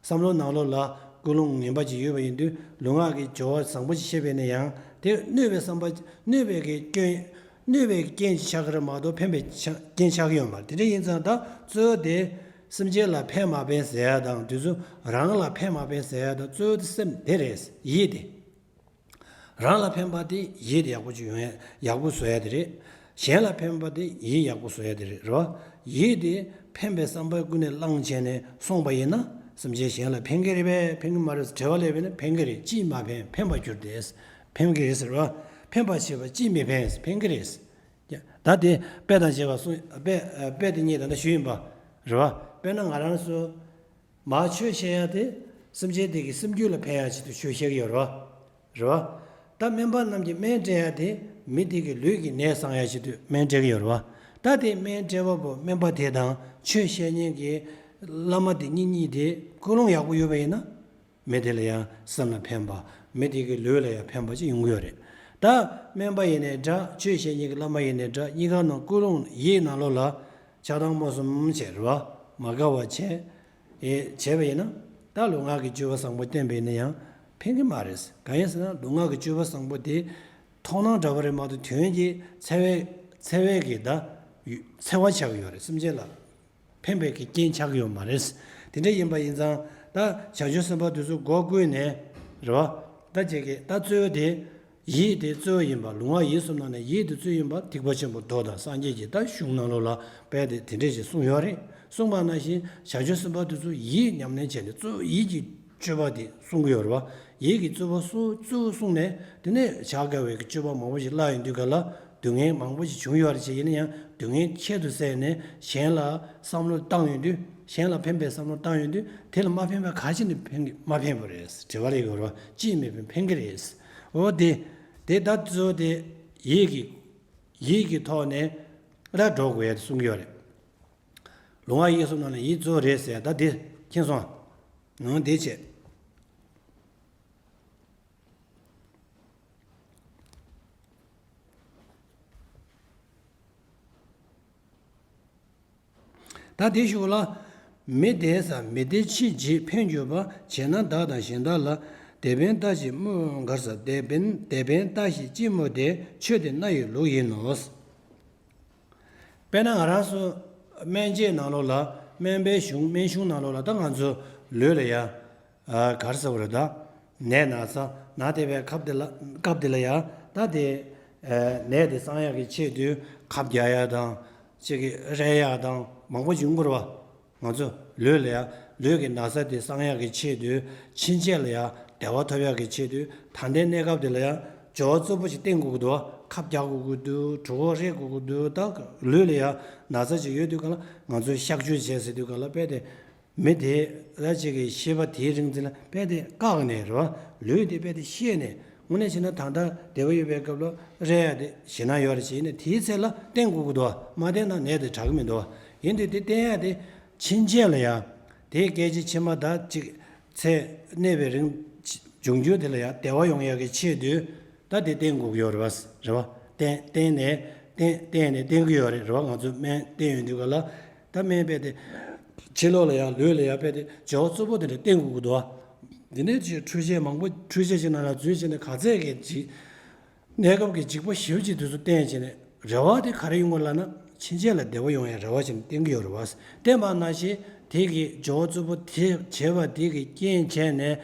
བསམ་བློ་ནང་ལོགས་ལ་ཀུན་སློང་ངན་པ་ཅིག་ཡོད་པ་ཡིན་དུས་ལུས་ངག་གི་སྦྱོར་བ་བཟང་པོ་ཅིག་བྱས་པས་ན་ཡང་དེ་གནོད་པའི་བསམ་པ། གནོད་པའི་གི་སྐྱོན། གནོད་པའི་རྐྱེན་ཅིག་ཆགས་ཀྱི་རེད་མ་གཏོགས་ཕན་པའི་ཆ་རྐྱེན་ཆགས་ཀྱི་ཡོད་མ་རེད། དེ་འདྲ་ཡིན་ཙང་ད་གཙོ་བོ་དེ་སེམས་ཅན་ལ་ཕན་མ་ཕན་ཟེར་ཡ་དང་དེ་ཚོ་རང་ལ་ཕན་མ་ཕན་ཟེར་ཡ་དང་གཙོ་བོ་དེ་སེམས་དེ་རེད། ཡིད་དེ། རང་ལ་ཕན་པ་དེ་ཡིད་ཡག་པོ་ཅིག་ཡོང་ཡ། ཡག་པོ་བཟོ་ཡ་དེ་རེད། གཞན་ལ་ཕན་པ་དེ་ཡིད་ཡག་པོ་བཟོ་ཡ་དེ་རེད། རེད་བ། ཡིད་དེ་ཕན་པའི་བསམ་པ་ཀུན་ནས་བླངས་བྱས་ནས་སོང་པ་ཡིན་ན་སེམས་ཅན་གཞན་ལ་ཕན་གྱི་རེད་པས་ཕན་གྱི་མ་རེད་ཟེར་དྲི་བ་སླེབས་པས་ན་ཕན་གྱི་རེད། ཅིས་མ་ཕན། ཕན་པར་གྱུར་ཏེ། ཕན་གྱི་རེད་ཟེར་བ། ཕན་པར་བྱེད་པ་ཅིས་མི་ཕན། ཕན་གྱི་རེད། ཡ། ད་དེ་དཔེ་དང་བཅས་པ་གསུངས། དཔེ་དཔེ་དེ་གཉིས་ད་ལྟ་ཞུས་ཡིན་པ། རེད་བ། དཔེར་ན་ང་རང་ཚོ། མར་ཆོས་བཤད་ཡ་དེ་སེམས་ཅན་དེ་གི་སེམས་རྒྱུད་ལ་ཕན་ཡ་ཆེད་དུ་ཆོས་བཤད་ཀྱི་ཡོད་རེད་བ། རེད་བ། ད་སྨན་པ་རྣམས་ཀྱིས་སྨན་སྤྲད་ཡ་དེ་མི་དེ་གི་ལུས་ཀྱི་ནད་སངས་ཡ་ཆེད་དུ་སྨན་སྤྲད་ཀྱི་ཡོད་རེད་བ། ད་དེ་སྨན་སྤྲད་པ་པོ་སྨན་པ་དེ་དང་ཆོས་བཤད་མཁན་གྱི་བླ་མ་དེ་གཉིས་གཉིས་དེ་ཀུན་སློང་ཡག་པོ་ཡོད་པ་ཡིན་ན། མི་དེ་ལ་ཡང་སེམས་ལ་ཕན་པ། མི་དེ་གི་ལུས་ལ་ཡང་ཕན་པ་ཅིག་ཡོང་གི་ཡོད་རེད། ད་སྨན་པ་ཡིན་ནའི་འདྲ། ཆོས་བཤད་མཁན་གྱི་བླ་མ་ཡིན་ནའི་འདྲ། གཉིས་ཀ་ནང་ཀུན་སློང་ཡིད་ནང་ལོགས་ལ་ཆགས་སྡང་རྨོངས་གསུམ་བྱས་རེད་བ། མ་དགའ་བ་བྱས། ཨེ་བྱས་པ་ཡིན་ན། ད་ལུས་ངག་གི་སྤྱོད་པ་བཟང་པོ་བསྟན་པ་ཡིན་ན་ཡང་ཕན་གྱི་མ་རེད། གང་ཡིན་ཟེར་ན་ལུས་ངག་གི་སྤྱོད་པ་བཟང་པོ་དེ་མཐོང་སྣང་འདྲ་པོ་རེད་མ་གཏོགས་དོན་གྱི་འཚེ་བའི་འཚེ་བའི་གི་ད་འཚེ་བ་ཆགས་ཀྱི་ཡོད་རེད། སེམས་ཅན་ལ་ཕན་པའི་གི་རྐྱེན་ཆགས་ཀྱི་ཡོད་མ་རེད། དེ་འདྲ་ཡིན་པ་ཡིན་ཙང་ད་བྱང་ཆུབ་སེམས་དཔའ་དེ་ཚོ་སྒོ་ཀུན་ནས་རེད་བ། ད་ཅིག་གི་ད་གཙོ་བོ་དེ། ཡིད་དེ་གཙོ་བོ་ཡིན་པ། ལུས་ངག་ཡིད་གསུམ་ནང་ནས་ཡིད་དེ་གཙོ་ཡིན་པ་ཐེག་པ་ཆེན་པོ་མདོ་དང་སངས་རྒྱས་ཀྱི་ད་གཞུང་ནང་ལོགས་ལ་དཔེ་དེ་དེ་འདྲས་ཞིག་གསུངས་ཡོད་རེད། གསུངས་པ་ནང་བཞིན་བྱང་ཆུབ་སེམས་དཔའ་དེ་ཚོ་ཡིད་ཉམས་ལེན་བྱས་ནས་གཙོ་བོ་ཡིད་ཀྱི་སྤྱོད་པ་དེ་གསུང་གི་ཡོད་རེད་བ། ཡིད་ཀྱི་གཙོ་བོ་གཙོ་བོ་གསུངས་ནས་དེ་ནས་བྱ་དཀའ་བའི་གི་སྤྱོད་པ་མང་པོ་ཞིག་བླངས་ཡོང་དུས་ག་ལ་སྡུག་བསྔལ་མང་པོ་ཞིག་བྱུང་ཡོད་རེད། ཅེས་ཡིན་ན་ཡང་སྡུག་བསྔལ་ཁྱད་དུ་བསད་ནས་གཞན་ལ་བསམ་བློ་བཏང་ཡོང་དུས། གཞན་ལ་ཕན་པའི་བསམ་བློ་བཏང་ཡོང་དུས་དེ་ལ་མ་ཕན་པ་ག་ཅི་ནས་ཕན་གི་མ་ཕན་པ་རེད། དྲི་བ་ལས་ཡོད་རེད་བ། ཅིས་མི་ཕན། ཕན་གི་རེད། འོ་དེ། དེ་ད་གཙོ་བོ་དེ་ཡིད་ཀྱི་ཡིད་ཀྱི་ཐོག་ནས་ ད་འགྲོ་དགོས་ཡ་དེ་གསུང་གི་ཡོད་རེད། ལུང་བ་ཡིག་གསུམ་ནང་ལ་ཡིད་གཙོ་བོ་རེད་ཟེར་ཡ་ད་དེ་མཁྱེན་སོང་། ནང་དེ་བྱས། ད་དེ་ཞུ་ལ། མི་དེ་ས་མི་དེ་ཕྱི་འཇིག་ཕན་གྱུར་པ། བྱས་ན་བདག་དང་གཞན་དག་ལ། དེ་ཕན་ལྟ་ཞིག་སྨོ་གར་ས། དེ་ཕན་དེ་ཕན་ལྟ་ཞིག་ཅི་སྨོ་དེ། ཆོས་དེ་སྣ་ཡི་ལུགས་ཡིན་ནོ། དཔེར་ན་ང་རང་ཚོ་སྨན་དཔྱད་ནང་ལོགས་ལ། སྨན་པའི་གཞུང་སྨན་གཞུང་ནང་ལོགས་ལ་ད་ང་ཚོ་ལུས་ལ་ཡ། ཨ་ག་རེ་ཟེར་བ་རེད་ད། ནད་ན་ཚ་ན་དེ་བའི་སྐབས་དེ་ལ་སྐབས་དེ་ལ་ཡ་ད་དེ། ཨ་ནད་དེ་སངས་ཡག་གི་ཆེད་དུ་ཁབ་རྒྱག་ཡག་དང་། ཅིག་གི་རས་ཡག་དང་མང་པོ་ཅིག་ཡོང་གི་རེད་བ། ང་ཚོ་ལུས་ལ་ཡ་ལུས་ཀྱི་ན་ཚ་དེ་སངས་ཡག་གི་ཆེད་དུ། ཕྱིན་ཆད་ལ་ཡ་བདེ་བ་ཐོབ་ཡག་གི་ཆེད་དུ། ད་ལྟའི་གནས་སྐབས་དེ་ལ་ཡ་སྦྱོར་བ་རྩུབ་པོ་ཞིག་བསྟེན་དགོས་ཀྱི་འདུག་ཁབ་རྒྱག་དགོས་ཀྱི་འདུག་གྲོད་ཁོག་རེག་དགོས་ཀྱི་འདུག་ད་ལུས་ལ་ཡ་ན་ཚ་ཅིག་ཡོད་དུས་ག་ལ་ང་ཚོས་གཤག་བཅོས་བྱས་ཟེར་དུས་ག་ལ་དཔེ་དེ། མི་དེ་ད་ཅིག་གི་ཤེས་པ་དེའི་རིག་འཛིན་ལ་དཔེ་དེ་བཀག་ནས་རེད་བ། ལུས་དེ་དཔེ་དེ་ཤེས་ནས་དངོས་གནས་བྱས་ན་ད་ལྟ་བདེ་བ་ཡོད་པའི་སྐབས་ལ་རེད་ཡ་དེ་ཞེད་སྣང་ཡོད་རེད་བྱས་ནས་དེའི་ཚེ་ལ་བསྟེན་དགོས་ཀྱི་འདུག་བ། མ་བསྟེན་ན་ནད་དེ་དྲག་གི་མི་འདུག་བ། ཡིན་དུས་དེ་བསྟེན་ཡ་དེ་ཕྱིན་ཆད་ལ་ཡ་དེའི་སྐད་ཅིག་ཕྱི་མ་ད་ཅིག་ཚེ་གནས་པའི་རིང་འབྱུང་འགྱུར་དེ་ལ་ཡ་བདེ་བ་ཡོང་ཡ་གི་ཆེད་དུ། ད་དེ་བསྟེན་དགོས་ཀྱི་ཡོད་རེད་བ། རེད་བ། བསྟེན་བསྟེན་ནས་བསྟེན་བསྟེན་ནས་བསྟེན་གྱི་ཡོད་རེད། རེད་བ། ང་ཚོ་སྨན་བསྟེན་ཡོང་དུས་ག་ལ་ད་སྨན་དཔེ་དེ་ཕྱི་ལོགས་ལ་ཡང་ལུས་ལ་ཡང་དཔེ་དེ་བྱ་བ་རྩུབ་པོ་དེ་འདྲ་བསྟེན་དགོས་ཀྱི་འདུག་བ། འདི་ནས་ཅིག་འཕྲུལ་ཆས་མང་པོ་འཕྲུལ་ཆས་ཅིག་ནང་ལ་འཛུལ་བྱས་ནས་ག་ཚད་ཀྱི་ཅིག་གནས་སྐབས་ཀྱི་འཇིགས་པ་ཞེ་པོ་ཅིག་དེ་ཚོ་བསྟེན་བྱས་ནས་རེ་བ་དེ་ག་རེ་ཡོང་གི་ལབ་ན་ཕྱིན་ཆད་ལ་བདེ་བ་ཡོང་ཡ་རེ་བ་བྱས་ནས་བསྟེན་གྱི་ཡོད་རེད་བ། བསྟེན་པ་ནང་བཞིན་དེ་གི་བྱ་བ་རྩུབ་པོ་དེ་བྱས་པ་དེ་གི་རྐྱེན་བྱས་ནས།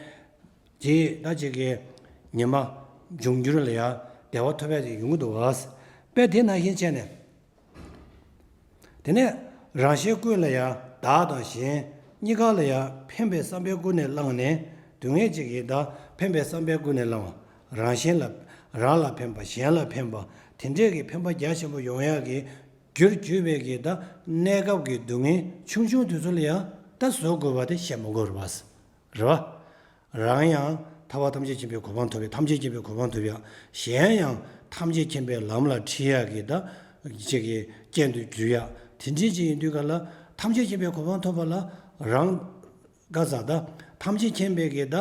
དེ་ད་ཅིག་གི་ཉི་མ་འབྱུང་འགྱུར་ལ་ཡང་བདེ་བ་ཐོབ་ཡ་ཅིག་ཡོང་གི་འདུག་བ། དཔེ་དེ་ནང་བཞིན་བྱས་ནས། དེ་ནས་རང་གཞན་ཀུན་ལ་ཡང་བདག་དང་གཞན་གཉིས་ཀ་ལ་ཡང་ཕན་པའི་བསམ་པའི་སྒོ་ནས་བླངས་ནས་སྡུག་བསྔལ་ཅིག་གི་ད་ཕན་པའི་བསམ་པའི་སྒོ་ནས་བླངས་པ། རང་གཞན་ལ་རང་ལ་ཕན་པ་གཞན་ལ་ཕན་པ་དེ་འདྲས་ཀྱི་ཕན་པ་རྒྱ་ཆེན་པོ་ཡོང་ཡག་གི་རྒྱུར་གྱུར་པའི་གི་ད་གནས་སྐབས་ཀྱི་སྡུག་བསྔལ་ཆུང་ཆུང་དེ་ཚོ་ལ་ཡང་ད་བཟོད་དགོས་པ་དེ་བཤད་མི་དགོས་རེད་བ། རེད་བ། རང་ཡང་ཐར་པ་ཐམས་ཅད་མཁྱེན་པའི་གོ་འཕང་ཐོབ་ཡག་ཐམས་ཅད་མཁྱེན་པའི་གོ་འཕང་ཐོབ་ཡག་གཞན་ཡང་ཐམས་ཅད་མཁྱེན་པའི་ལམ་ལ་ཁྲིད་ཡག་གི་ད་ཅིག་གི་རྐྱེན་དུ་གྱུར་ཡག་དེ་འདྲའི་ཅིག་ཡིན་དུས་ག་ལ་ཐམས་ཅད་མཁྱེན་པའི་གོ་འཕང་ཐོབ་པ་ལ་རང་ག་ས་ད་ཐམས་ཅད་མཁྱེན་པའི་གི་ད་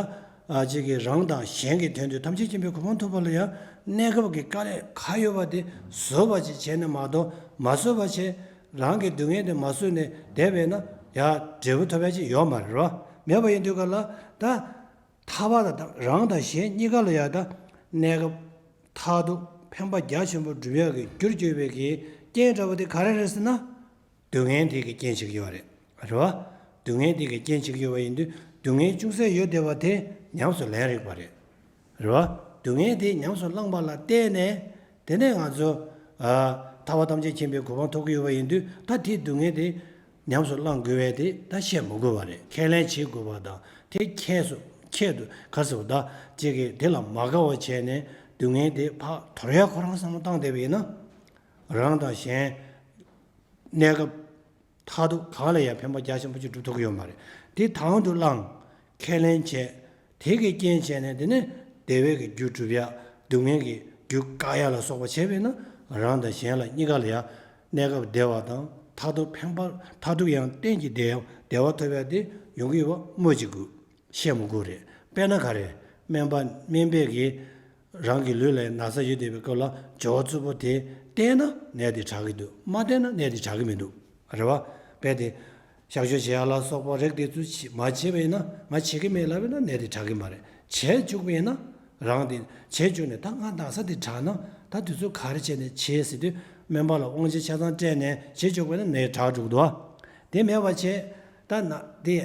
ཅིག་གི་རང་དང་གཞན་གྱི་དོན་དུ་ཐམས་ཅད་མཁྱེན་པའི་གོ་འཕང་ཐོབ་པ་ལ་ཡང་གནས་སྐབས་ཀྱི་དཀའ་ལས་ག་ཡོད་པ་དེ་བཟོད་པ་ཅིག་བྱས་ནས་མ་གཏོགས་མ་བཟོད་པ་བྱས། རང་གི་སྡུག་བསྔལ་དེ་མ་བཟོད་ནས་བསྡད་པས་ན་ཡང་འབྲས་བུ་ཐོབ་ཡག་ཅིག་ཡོད་མ་རེད་རོ། མེད་པ་ཡིན་དུས་ག་ལ་ད་ཐར་པ་དང་རང་དང་གཞན་གཉིས་ཀ་ལ་ཡང་ད་གནས་སྐབས་མཐར་ཐུག་ཕན་པ་རྒྱ་ཆེན་པོ་སྒྲུབ་ཡག་གི་རྒྱུར་གྱུར་པའི་གི་རྐྱེན་འདྲ་བོ་དེ་ག་རེ་རེད་ཟེར་ན། སྡུག་བསྔལ་དེ་གི་རྐྱེན་བྱེད་ཀྱི་ཡོད་རེད། རེད་བ། སྡུག་བསྔལ་དེ་གི་རྐྱེན་བྱེད་ཀྱི་ཡོད་པ་ཡིན་དུས་སྡུག་བསྔལ་ཅུང་ཟད་ཡོད་བསྡད་པ་དེ་ཉམས་སུ་ལེན་རིགས་པ་རེད། རེད་བ། སྡུག་བསྔལ་དེ་ཉམས་སུ་བླངས་པ་ལ་བརྟེན་ནས། དེ་ནས་ང་ཚོ། ཨ། ཐར་པ་ཐམས་ཅད་མཁྱེན་པའི་གོ་འཕང་ཐོབ་ཀྱི་ཡོད་པ་ཡིན་དུས་ད་དེའི་སྡུག་བསྔལ་དེ་ཉམས་སུ་བླང་དགོས་པས་དེ་ད་བཤད་མི་དགོས་པ་རེད། ཁས་ལེན་བྱེད་དགོས་པ་དང་དེ་ཁྱད་སོ་ཁྱད་དུ་ག་རེ་ཟེར་བ་ད་ཅིག་གིས་དེ་ལ་མ་དགའ་བ་བྱས་ནས་སྡུག་བསྔལ་དེ་ཕར་དོར་ཡག་ཁོ་རང་བསམ་བློ་བཏང་བསྡད་པ་ཡིན་ན། རང་དང་གཞན་གནས་སྐབས་མཐར་ཐུག་གང་ལ་ཡང་ཕན་པ་རྒྱ་ཆེན་པོ་ཅིག་སྒྲུབ་ཐུབ་ཀྱི་ཡོད་མ་རེད། དེ་དང་དུ་བླངས། ཁས་ལེན་བྱས། དེ་གི་རྐྱེན་བྱས་ནས་དེ་ནས་བདེ་བའི་གི་རྒྱུ་སྒྲུབ་ཡག་སྡུག་བསྔལ་གྱི་རྒྱུ་བཀག་ཡག་ལ་སོགས་པ་བྱས་པས་ན་རང་དང་གཞན་ལ་གཉིས་ཀ་ལ་ཡང་གནས་སྐབས་བདེ་བ་དང་མཐར་ཐུག་ཕན་པ་མཐར་ཐུག་ཡང་གཏན་གྱི་བདེ་བདེ་བ་ཐོབ་ཡག་དེ་ཡོང་གི་ཡོད་པ་སྨོས་ཅི་དགོས། བཤད་མི་དགོས་རེད། དཔེར་ན་ག་རེ། སྨན་པ་སྨན་པས་གིས་རང་གི་ལུས་ལ་ན་ཚ་ཡོད་བསྡད་པའི་སྐབས་ལ་སྦྱོར་བ་རྩུབ་པོ་དེ་བསྟེན་ན་ནད་དེ་དྲག་གི་འདུག་མ་བསྟེན་ན་ནད་དེ་དྲག་གི་མི་འདུག་རེད་བ། དཔེ་དེ། གཤག་བཅོས་བྱེད་ཡག་ལ་སོགས་པ་རིགས་དེ་ཚོ་བྱེད་མ་བྱས་པ་ཡིན་ན་ང་བྱེད་ཀྱི་མེད་ལབ་ཡིན་ན་ནད་དེ་དྲག་གི་མ་རེད། བྱེད་བཅུག་པ་ཡིན་ན་རང་དེ་བྱེད་བཅུག་ནས་ད་ང་ན་ཚ་དེ་དྲག་ན་ད་དུས་ཚོད་ག་རེ་བྱས་ནས་བྱེད་ཟེར་དུས་སྨན་པ་ལ་དབང་ཆ་ཆ་ཚང་སྤྲད་ནས་བྱེད་བཅུག་པ་ཡིན་ན་ནད་དྲག་འགྲོ་གི་འདུག་བ། དེ་མེད་པ་བྱས་ད་ན་དེ།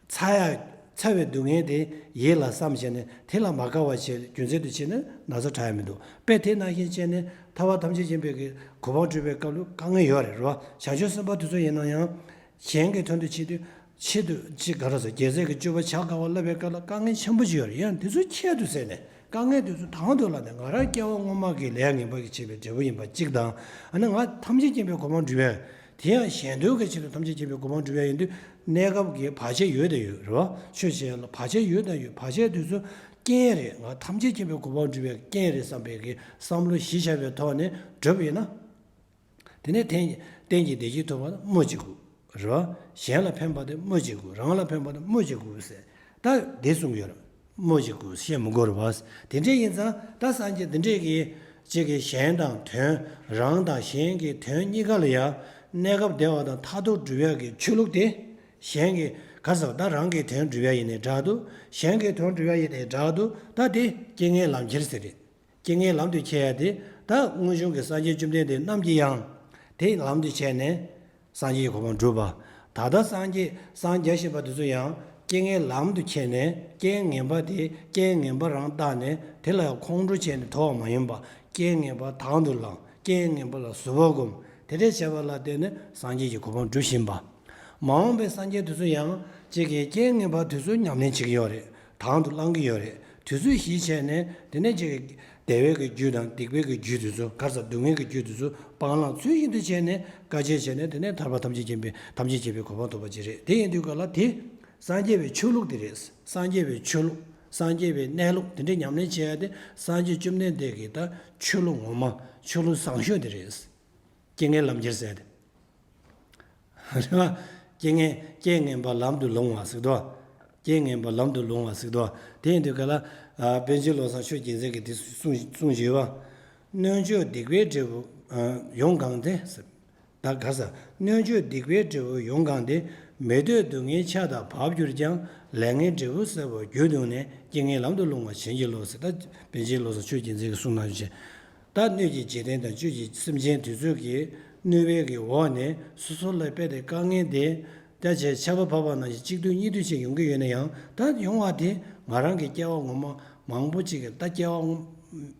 ཚ་ཡ། ཚ་བའི་སྡུག་བསྔལ་དེ་ཡིད་ལ་བསམ་བྱས་ནས་དེ་ལ་མ་དགའ་བ་བྱས་རྒྱུ་མཚན་དུ་བྱས་ནས་ན་ཚ་དྲག་ཡ་མི་འདུག་དཔེ་དེ་ནང་བཞིན་བྱས་ནས་ཐར་པ་ཐམས་ཅད་མཁྱེན་པའི་གི་གོ་འཕང་སྒྲུབ་པའི་སྐབས་ལ་དཀའ་ངལ་ཡོད་རེད་རེད་བ། བྱང་ཆུབ་སེམས་དཔའ་དེ་ཚོ་ཡིན་ན་ཡང་གཞན་གྱི་དོན་དུ་བྱེད་དུས་ཆེད་དུ་ཅིག་ག་རེ་ཟེར་རྒྱལ་སྲས་ཀྱི་སྤྱོད་པ་བྱ་དཀའ་བ་བསླབ་པའི་སྐབས་ལ་དཀའ་ངལ་ཆེན་པོ་ཅིག་ཡོད་རེད། ཡང་དེ་ཚོ་ཁྱད་དུ་བསད་ནས་དཀའ་ངལ་དེ་ཚོ་དང་དུ་བླངས་ནས་ང་རང་སྐྱེ་བ་སྔོན་མ་གི་ལས་ངན་པ་གིས་བྱས་པའི་འབྲས་བུ་ཡིན་པ་གཅིག་དང་། ཨ་ནི་ང་ཐམས་ཅད་མཁྱེན་པའི་གོ་འཕང་སྒྲུབ་ཡ། དེ་ཡང་གཞན་དོན་གྱི་ཆེད་དུ་ཐམས་ཅད་མཁྱེན་པའི་གོ་འཕང་སྒྲུབ་ཡ་ཡིན་དུས་གནས་སྐབས་ཀྱི་བར་ཆད་ཡོད་དང་ཡོད་རེད་བ། ཆོས་བྱེད་ཡ་ལ་བར་ཆད་ཡོད་དང་ཡོད། བར་ཆད་དེ་ཚོ་རྐྱེན་རེད། ང་ཐམས་ཅད་མཁྱེན་པའི་གོ་འཕང་སྒྲུབ་ཡ་རྐྱེན་རེད་བསམ་པའི་གི་བསམ་བློ་གཞི་བཞག་པའི་ཐོག་ནས་བསྒྲུབས་ཡིན་ན། དེ་ནས་རྟེན་རྟེན་གྱི་བདེ་སྐྱིད་ཐོབ་པ་ན་སྨོས་ཅི་དགོས། རེད་བ། གཞན་ལ་ཕན་པ་དེ་སྨོས་ཅི་དགོས། རང་ལ་ཕན་པ་དེ་སྨོས་ཅི་དགོས་ཟེར། ད་འདི་གསུངས་ཡོད་རེད། སྨོས་ཅི་དགོས་བཤད་མི་དགོས་རེད་བ། དེ་འདྲས་ཡིན་ཙང་ད་སངས་རྒྱས་འདི་འདྲས་ཀྱི་གཅིག་གི་གཞན་དང་དོན། རང་དང་གཞན་གྱི་དོན་གཉིས་ཀ་ལ་ཡང་གནས་སྐབས་བདེ་བ་དང་མཐར་ཐུག་སྒྲུབ་ཡག་གི་ཆོས་ལུགས་དེ། གཞན་གྱི་ག་ཟེར་བ། ད་རང་གི་དོན་སྒྲུབ་ཡག་ཡིན་ནའི་འདྲ་འདུག་གཞན་གྱི་དོན་སྒྲུབ་ཡག་ཡིན་ནའི་འདྲ་འདུག་ད་དེ་རྐྱེན་ངན་ལམ་ཁྱེར་ཟེར་རེད། རྐྱེན་ངན་ལམ་དུ་ཁྱེར་ཡ་དེ། ད་སྔོན་བྱུང་གི་སངས་རྒྱས་བཅོམ་ལྡན་འདས་རྣམས་ཀྱིས་ཡང་དེ་ལམ་དུ་ཁྱེར་ནས་སངས་རྒྱས་ཀྱི་གོ་འཕང་བསྒྲུབས་པ། ད་ལྟ་སངས་རྒྱས་སངས་རྒྱས་བཞིན་པ་དེ་ཚོ་ཡང་རྐྱེན་ངན་ལམ་དུ་ཁྱེར་ནས། རྐྱེན་ངན་པ་དེ་རྐྱེན་ངན་པ་རང་བཏགས་ནས་དེ་ལ་ཡང་ཁོང་ཁྲོ་བྱས་ནས་དོར་བ་མ་ཡིན་པ། རྐྱེན་ངན་པ་དང་དུ་བླངས། རྐྱེན་ངན་པ་ལ་གཟུ་བོར་བསྒོམས། དེ་འདྲས་བྱས་པ་ལ་བརྟེན་ནས་སངས་རྒྱས་ཀྱི་གོ་འཕང་བསྒྲུབས་བཞིན་པ། མ་འོངས་པའི་སངས་རྒྱས་དེ་ཚོ་ཡང་གཅིག་གིས་རྐྱེན་ངན་པ་དེ་ཚོ་ཉམས་ལེན་བྱེད་ཀྱི་ཡོད་རེད། དང་དུ་བླང་གི་ཡོད་རེད། དེ་ཚོ་གཞི་བྱས་ནས་དེ་ནས་གཅིག་གིས་བདེ་བའི་གི་རྒྱུ་དང་སྡིག་པའི་གི་རྒྱུ་དེ་ཚོ། ག་རེ་ཟེར། སྡུག་བསྔལ་གྱི་རྒྱུ་དེ་ཚོ་སྤང་བླང་ཚུལ་བཞིན་དུ་བྱས་ནས་དཀའ་སྤྱད་བྱས་ནས། དེ་ནས་ཐར་པ་ཐམས་ཅད་མཁྱེན་པའི་ཐམས་ཅད་མཁྱེན་པའི་གོ་འཕང་ཐོབ་པ་ཅིག་རེད། དེ་ཡིན་དུས་ག་ལ་དེ་སངས་རྒྱས་པའི་ཆོས་ལུགས་དེ་རེད། སངས་རྒྱས་པའི་ཆོས་ལུགས། སངས་རྒྱས་པའི་གནས་ལུགས་དེ་འདྲ་ཉམས་ལེན་བྱེད་ཡ་དེ་སངས་རྒྱས་བཅོམ་ལྡན་འདས་ཀྱི་ད་ཆོས་ལུགས་ངོ་མ། ཆོས་ལུགས་བཟང་ཤོས་དེ་རེད། རྐྱེན་ངན་ལམ་ཁྱེར་ཟེར་ཏེ། རེད་བ། རྐྱེན་ངན། རྐྱེན་ངན་པ་ལམ་དུ་ལོང་བ་ཟེར་དོ། རྐྱེན་ངན་པ་ལམ་དུ་ལོང་བ་ཟེར་དོ། དེ་ཡིན་དུས་ག་ལ། ཨ། པཎ་ཆེན་བློ་བཟང་ཆོས་རྒྱལ་མཚན་གྱིས་དེ་གསུངས་གསུངས་བཞག་པ། སྣོད་བཅུད་སྡིག་པའི་འབྲས་བུ་ཡོངས་གང་སྟེ་ཟེར། ད་ག་ཟེར། སྣོད་བཅུད་སྡིག་པའི་འབྲས་བུ་ཡོངས་གང་སྟེ། མི་འདོད་སྡུག་བསྔལ་ཆགས་དང་བབ་གྱུར་ཀྱང་། ལས་ངན་འབྲས་བུ་ཟད་པར་རྒྱུ་བརྟུལ་ནས། རྐྱེན་ངན་ལམ་དུ་ལོང་བ་བྱིན་གྱིས་རློབས་ཟེར། ད་པཎ་ཆེན་བློ་བཟང་ཆོས་རྒྱལ་མཚན་གྱིས་གསུངས་གནང་བྱས། ད་སྣོད་ཀྱི་འཇིག་རྟེན་དང་བཅུད་ཀྱི་སེམས་ཅན་དེ་ཚོ་གི་གནོད་པའི་གི་འོག་ནས་སོ་སོ་ལ་དཔེ་དེ་དཀའ་ངལ་དེ་ད་ཆེ་ཆར་པ་བབས་པ་ནང་བཞིན་གཅིག་དུས་གཉིས་དུས་ཅིག་ཡོང་གི་ཡོད་ན་ཡང་། ད་ཡོང་བ་དེ་ང་རང་གི་སྐྱེ་བ་ངོ་མ་མང་པོ་ཅིག་གི། ད་སྐྱེ་བ་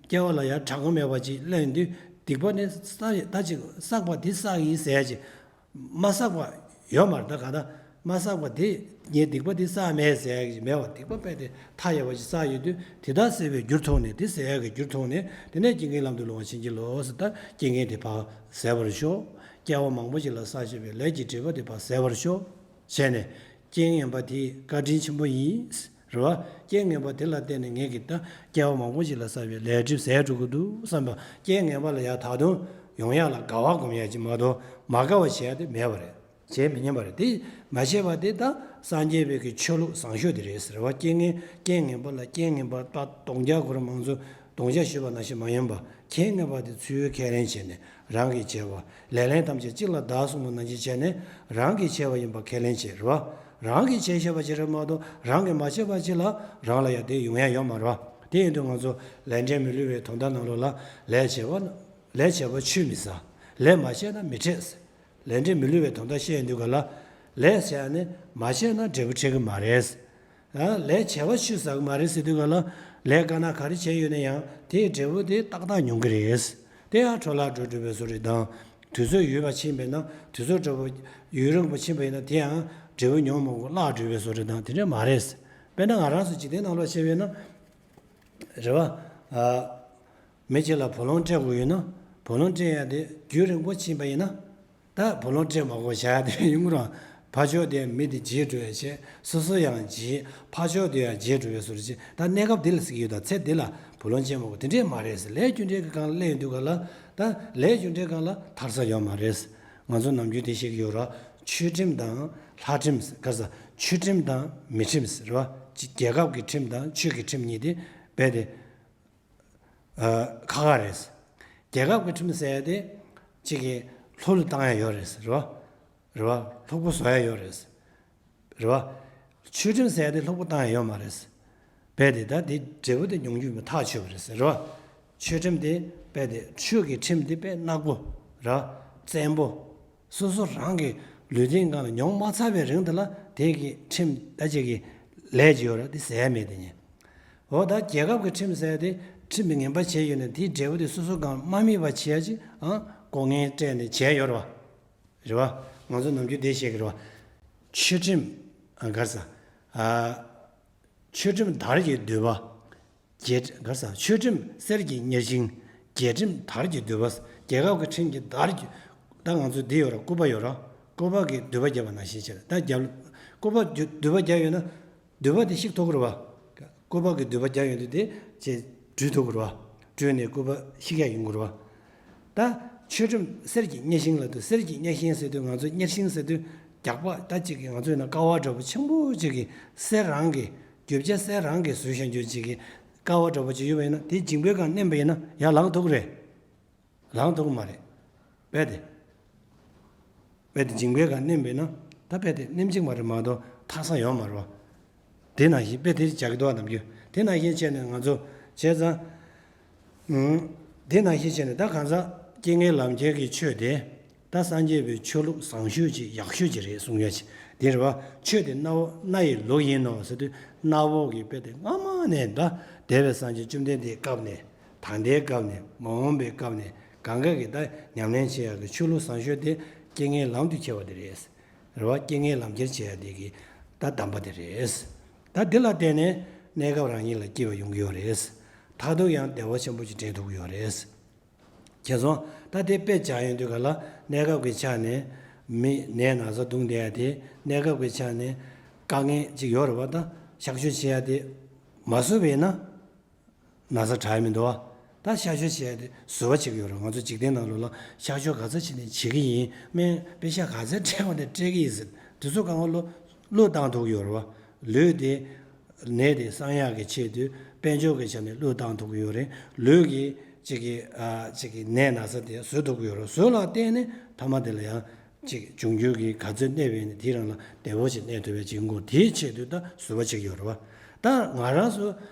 སྐྱེ་བ་ལ་ཡང་གྲངས་ཀ་མེད་པ་ཅིག་ལེན་དུས། སྡིག་པ་ནི་བསགས་ད་ཅིག་བསགས་པ་དེ་བསགས་ཡིན་ཟེར་ཡ་ཅིག་མ་བསགས་པ་ཡོད་མ་རེད། ད་གང་ལྟར་མ་བསགས་པ་དེ། ངས་སྡིག་པ་དེ་བསགས་མེད་ཟེར་ཡ་ཅིག་མེད་པ། སྡིག་པ་དཔེ་དེ་མཐའ་ཡས་པ་ཅིག་བསགས་ཡོད་དུས། དེ་དག་ཟད་པའི་རྒྱུར་མཐོང་ནས། དེ་ཟད་ཡག་གི་རྒྱུར་མཐོང་ནས། དེ་ནས་རྐྱེན་ངན་ལམ་དུ་ལོང་བ་བྱིན་གྱིས་རློབས་ཟེར། ད་རྐྱེན་ངན་དེ་ཕར་ཟད་པར་ཤོག་སྐྱེ་བ་མང་པོ་ཞིག་ལ་བསགས་བཞག་པའི་ལས་ཀྱི་འབྲས་བུ་དེ་ཕར་ཟད་པར་ཤོག་བྱས་ནས། རྐྱེན་ངན་པ་དེའི་བཀའ་དྲིན་ཆེན་པོ་ཡིན། རེད་བ། རྐྱེན་ངན་པ་དེ་ལ་བརྟེན་ནས་ངེད་ཀྱིས་ད་སྐྱེ་བ་མང་པོ་ཞིག་ལ་བསགས་པའི་ལས་སྒྲིབ་ཟད་འགྲོ་གི་འདུག་བསམ་པ། རྐྱེན་ངན་པ་ལ་ཡང་ད་དུང་ཡོང་ཡག་ལ་དགའ་བ་སྒོམ་ཡག་ཅིག་མ་གཏོགས། མ་དགའ་བ་བྱེད་ཡག་དེ་མེད་པ་རེད། བྱེད་མི་ཉན་པ་རེད། དེ་མ་བྱས་པ་དེ་ད་སངས་རྒྱས་པའི་གི་ཆོས་ལུགས་བཟང་ཤོས་དེ་རེད་ཟེར་བ། རྐྱེན་ངན། རྐྱེན་ངན་པ་ལ་རྐྱེན་ངན་པ་ད་གདོང་རྒྱག་དགོས་རེད། མང་གཙོ་གདོང་རྒྱག་ཞུས་པ་ནང་བཞིན་མ་ཡིན་པ། རྐྱེན་ངན་པ་དེ་ཚུར་ཁས་ལེན་བྱས་ནས། རང་གིས་བྱས་པ། ལེ་ལན་ཐམས་ཅད་གཅིག་ལ་བདག་གསུངས་པ་ནང་བཞིན་བྱས་ནས། རང་གིས་བྱས་པ་ཡིན་པ་ཁས་ལེན་བྱས། རེད་བ། རང་གིས་བྱས་བྱས་པ་ཅིག་རེད་མ་གཏོགས། རང་གིས་མ་བྱས་པ་ཅིག་ལ་རང་ལ་ཡང་དེ་ཡོང་ཡག་ཡོད་མ་རེད་བ། དེ་ཡིན་དུས་ང་ཚོ་ལས་འབྲས་མི་བསླུ་བའི་དོན་དག་ནང་ལོགས་ལ། ལས་བྱས་པ་ལས་བྱས་པ་ཆུད་མི་ཟ། ལས་མ་བྱས་ན་མི་འཕྲད། ལས་འབྲས་མི་བསླུ་བའི་དོན་དག་བཤད་ཡོང་དུས་ག་ལ། ལས་བྱས་ནས་མ་བྱས་ན་འབྲས་བུ་འཕྲད་ཀྱི་མ་རེད། ཨ། ལས་བྱས་པ་ཆུད་ཟ་གི་མ་རེད་ཟེར་དུས་ག་ལ། ལས་དཀར་ནག་ག་རེ་བྱས་ཡོད་ན་ཡང་། དེའི་འབྲས་བུ་དེ་ཏག་ཏག་མྱོང་གི་རེད། དེ་ཡང་འཕྲོ་བརླག་འགྲོ་འགྲོ་བའི་བཟོ་འདྲ་དང་། དུས་ཚོད་ཡུན་རིང་བ་ཕྱིན་པ་ཡིན་ན། དུས་ཚོད་འདྲ་པོ་ཡུན་རིང་པོ་ཕྱིན་པ་ཡིན་ན། དེ་ཡང་འབྲས་བུ་མྱོང་མ་དགོས། བརླག་འགྲོ་བའི་བཟོ་འདྲ་དང་དེ་འདྲ་མ་རེད། དཔེར་ན་ང་རང་ཚོ་འཇིག་རྟེན་ནང་ལོགས་བྱས་པ་ཡིན་ན། རེད་བ། ཨ། མི་གཅིག་ལ་བུ་ལོན་སྤྲད་དགོས་ཡོད་ན། བུ་ལོན་སྤྲད་ཡ་དེ་རྒྱུན་རིང་པོ་ཕྱིན་པ་ཡིན་ན། ད་བུ་ལོན་སྤྲད་མ་དགོས་བྱ་ཡ་དེ་ཡོང་གི་རེད། ཕར་ཕྱོགས་དེ་མི་དེ་བརྗེད་འགྲོ་ཡ་བྱས། སོ་སོ་ཡང་བརྗེད། ཕར་ཕྱོགས་དེ་ཡང་བརྗེད་འགྲོ་བའི་བཟོ་འདྲ་བྱས། ད་གནས་སྐབས་འདི་ལ་ཟེར་གྱི་ཡོད། ད་ཚེ་འདི་ལ་བུ་ལོན་སྤྲད་མ་དགོས། དེ་འདྲས་མ་རེད་ཟེར། ལས་རྒྱུ་འབྲས་ཀྱི་སྒང་ལ་སླེབས་ཡོང་དུས་ག་ལ། ད་ལས་རྒྱུ་འབྲས་སྒང་ལ་ཐར་ས་ཡོད་མ་རེད། ང་ཚོ་ནམ་རྒྱུན་དེ་བཤད་ཀྱི་ཡོད་རེད། ཆོས་ཁྲིམས་དང་ལྷ་ཁྲིམས། ག་རེ་ཟེར། ཆོས་ཁྲིམས་དང་མི་ཁྲིམས་རེད་བ། རྒྱལ་ཁབ་ཀྱི་ཁྲིམས་དང་ཆོས་ཀྱི་ཁྲིམས་གཉིས་དེ་རྦད་དེ། ཨ། ཁག་ཁག་རེད། རྒྱལ་ཁབ་ཀྱི་ཁྲིམས་ཟེར་ཡ་དེ། གཅིག་གིས་ལྷུ་ལ་བཏང་ཡ་ཡོད་རེད། རེད་བ། རེད་བ། ལྷུག་པོ་བཟོ་ཡ་ཡོད་རེད། རེད་བ། ཆོས་ཁྲིམས་ཟེར་ཡ་དེ་ལྷུག་པོ་བཏང་ཡ་ཡོད་མ་རེད། རྦད་དེ་ད་དེ་འབྲས་བུ་དེ་མྱོང་རྒྱུ་མེད། ཐག་ཆོད་པ་རེད། རེད་བ། ཆོས་ཁྲིམས་དེ་རྦད་དེ། ཆོས་ཀྱི་ཁྲིམས་དེ་དཔེ་ནག་པོ། རེད་བ། བཙན་པོ། སོ་སོ་རང་གི་ལུས་རྟེན་སྒང་ལ་མྱོང་མ་ཚར་བའི་རིང་དེ་ལ་དེ་གི་ཁྲིམས་ད་ཅིག་གི་ལས་ཀྱི་ཡོད་ར། དེ་ཟེར་ཡ་མེད་དེ་ཉན། འོ་ད་རྒྱལ་ཁབ་ཀྱི་ཁྲིམས་ཟེར་ཡ་དེ་ཁྲིམས་ངན་པ་བྱས་ཡོད་ན་དེའི་འབྲས་བུ་དེ་སོ་སོ་སྒང་མ་དམིགས་པ་བྱེད་ཡ་ཅིག་ཨང་། ལྐོག་རྔན་སྤྲད་ནས་བྱས་ཡོད་ར་བ། རེད་བ། ང་ཚོ་ནམ་རྒྱུན་དེ་བཤད་ཀྱི་རེད་བ། ཆོས་ཁྲིམས། ཨ། ག་རེ་ཟ། ཨ། ཆོས་ཁྲིམས་དར་གྱི་འདུས་པ། རྒྱལ། ག་རེ་ཟ། ཆོས་ཁྲིམས་གསེར་གྱི་གཉེར་ཤིང་། རྒྱལ་ཁྲིམས་དར་གྱི་འདུས་པ། རྒྱལ་ཁབ་ཀྱི་ཁྲིམས་ཀྱི་དར་གྱི། ད་ང་ཚོ་འདི་ཡོད་ར། སྐུད་པ་ཡོད་ར། སྐུད་པ་གི་མདུད་པ་བརྒྱབ་པ་ནང་བཞིན་བྱས། ད་རྒྱབ་སྐུད་པ་མདུད་པ་བརྒྱབ་ཡོད་ན། མདུད་པ་དེ་བཤིག་ཐུབ་ཀྱི་རེད་བ། སྐུད་པ་གི་མདུད་པ་བརྒྱབ་ཡོད་དུས་དེ་ཅེས་འདྲུད་ཐུབ་ཀྱི་རེད་བ། འདྲུད་ནས་སྐུད་པ་བཤིག་ཡ་ཡོང་གི་རེད་བ། ད་ ཆོས་ཁྲིམས་གསེར་གྱི་གཉེར་ཤིང་ལབ་དུས། གསེར་གྱི་གཉེར་ཤིང་ཟེར་དུས་ང་ཚོ་གཉེར་ཤིང་ཟེར་དུས་རྒྱགས་པ་ད་ཅིག་གི་ང་ཚོ་ཡིན་ན་ཀ་བ་འདྲ་པོ་ཆེན་པོ་ཅིག་གི་གསེར་རང་གི་རྒྱུ་ཆ་གསེར་རང་གི་བཟོས་བཞག་རྒྱུ་ཅིག་གི་ཀ་བ་འདྲ་པོ་ཅིག་ཡོད་པ་ཡིན་ན། དེ་འཇིང་པའི་སྒང་མནན་པ་ཡིན་ན་ཡར་ལངས་ཐུབ་ཀྱི་རེད། ལངས་ཐུབ་ཀྱི་མ་རེད། རྦད་དེ། རྦད་དེ་འཇིང་པའི་སྒང་མནན་པས་ན། ད་རྦད་དེ་མནན་གཅིག་མ་རེད་མ་གཏོགས་ཐར་ས་ཡོད་མ་རེད་བ། དེ་ནང་བཞིན་རྦད་དེ་རྒྱག་གི་འདུག་བ་ནམ་རྒྱུན། དེ་ནང་བཞིན་བྱས་ནས་ང་ཚོ་བྱས་ཙང་། ཨུམ། དེ་ནང་བཞིན་བྱས་ནས་ད་གང་ཟག་རྐྱེན་ངན་ལམ་ཁྱེར་གྱི་ཆོས་དེ། ད་སངས་རྒྱས་པའི་ཆོས་ལུགས་བཟང་ཤོས་ཅིག་ཡག་ཤོས་ཅིག་རེད་གསུང་ཡ་ཅིག་དེ་རེད་བ། ཆོས་དེ་སྣ་བོ་སྣ་ཡི་ལུགས་ཡིན་ནོ་ཟེར་དུས་སྣ་བོ་གི་རྦད་དེ་སྔ་མ་ནས་ད་འདས་པའི་སངས་རྒྱས་བཅོམ་ལྡན་འདས་སྐབས་ནས། ད་ལྟའི་སྐབས་ནས་མ་འོངས་པའི་སྐབས་ནས་གང་ག་གི་ད་ཉམས་ལེན་བྱེད་ཡག་གི་ཆོས་ལུགས་བཟང་ཤོས་དེ་རྐྱེན་ངན་ལམ་དུ་ཁྱེར་བ་དེ་རེད། རེད་བ། རྐྱེན་ངན་ལམ་ཁྱེར་བྱེད་ཡག་དེ་གི་ད་གདམས་པ་དེ་རེད། ད་འདི་ལ་བརྟེན་ནས་གནས་སྐབས་རང་ཉིད་ལ་སྐྱིད་པ་ཡོང་གི་ཡོད་རེད། མཐར་ཐུག་ཡང་བདེ་བ་ཆེན་པོ་ཅིག་འདྲེན་ཐུབ་ཀྱི་ཡོད་རེད། བྱས་སོང་། ད་དེ་དཔེ་བྱ་ཡོང་དུས་ག་ལ་གནས་སྐབས་ཀྱི་ཆ་ནས་མི་ནད་ན་ཚ་གདུང་བསྡད་ཡ་དེ་གནས་སྐབས་ཀྱི་ཆ་ནས་དཀའ་ངལ་ཅིག་ཡོད་རེད་བ། ད་གཤག་བཅོས་བྱེད་ཡ་དེ་མ་བཟོས་པ་ཡིན་ན། ན་ཚ་དྲག་ཡ་མི་འདུག་བ། ད་གཤག་བཅོས་བྱས་ཏེ་བཟོ་བ་བྱེད་ཀྱི་ཡོད་རེད། ང་ཚོ་འཇིག་རྟེན་ནང་ལོགས་ལ་གཤག་བཅོས་ག་ཚོད་བྱས་ནས་བྱེད་ཀྱི་ཡིན། སྨན་པེ་ཤ་ག་ཚོད་སྤྲད་པ་ནས་སྤྲད་ཀྱི་ཡིན་ཟེར། དེ་ཚོ་གང་ག་བློས་བློས་བཏང་ཐུབ་ཀྱི་ཡོད་རེད་བ། ལུས་དེ་ནད་དེ་སངས་ཡག་གི་ཆེད་དུ་དཔལ་འབྱོར་གྱི་ཆ་ནས་བློས་བཏང་ཐུབ་ཀྱི་ཡོད་རེད། ལུས་ཀྱི་གཅིག་གི་ཨ་གཅིག་གི་ནད་ན་ཚ་དེ་བཟོད་ཐུབ་ཀྱི་ཡོད་རེད། བཟོད་ལ་བརྟེན་ནས་ཐ་མ་དེ་ལ་ཡང་། ཅིག་འབྱུང་འགྱུར་གྱི་ག་ཚོད་གནས་པའི་ནི་དེའི་རང་ལ་བདེ་བོ་ཞིག་གནས་ཐུབ་པའི་ཅིག་མགོ་དེའི་ཆེད་དུ་ད་བཟོད་པ་བྱེད་ཀྱི་ཡོད་རེད་བ། ད་ང་རང་ཚོ་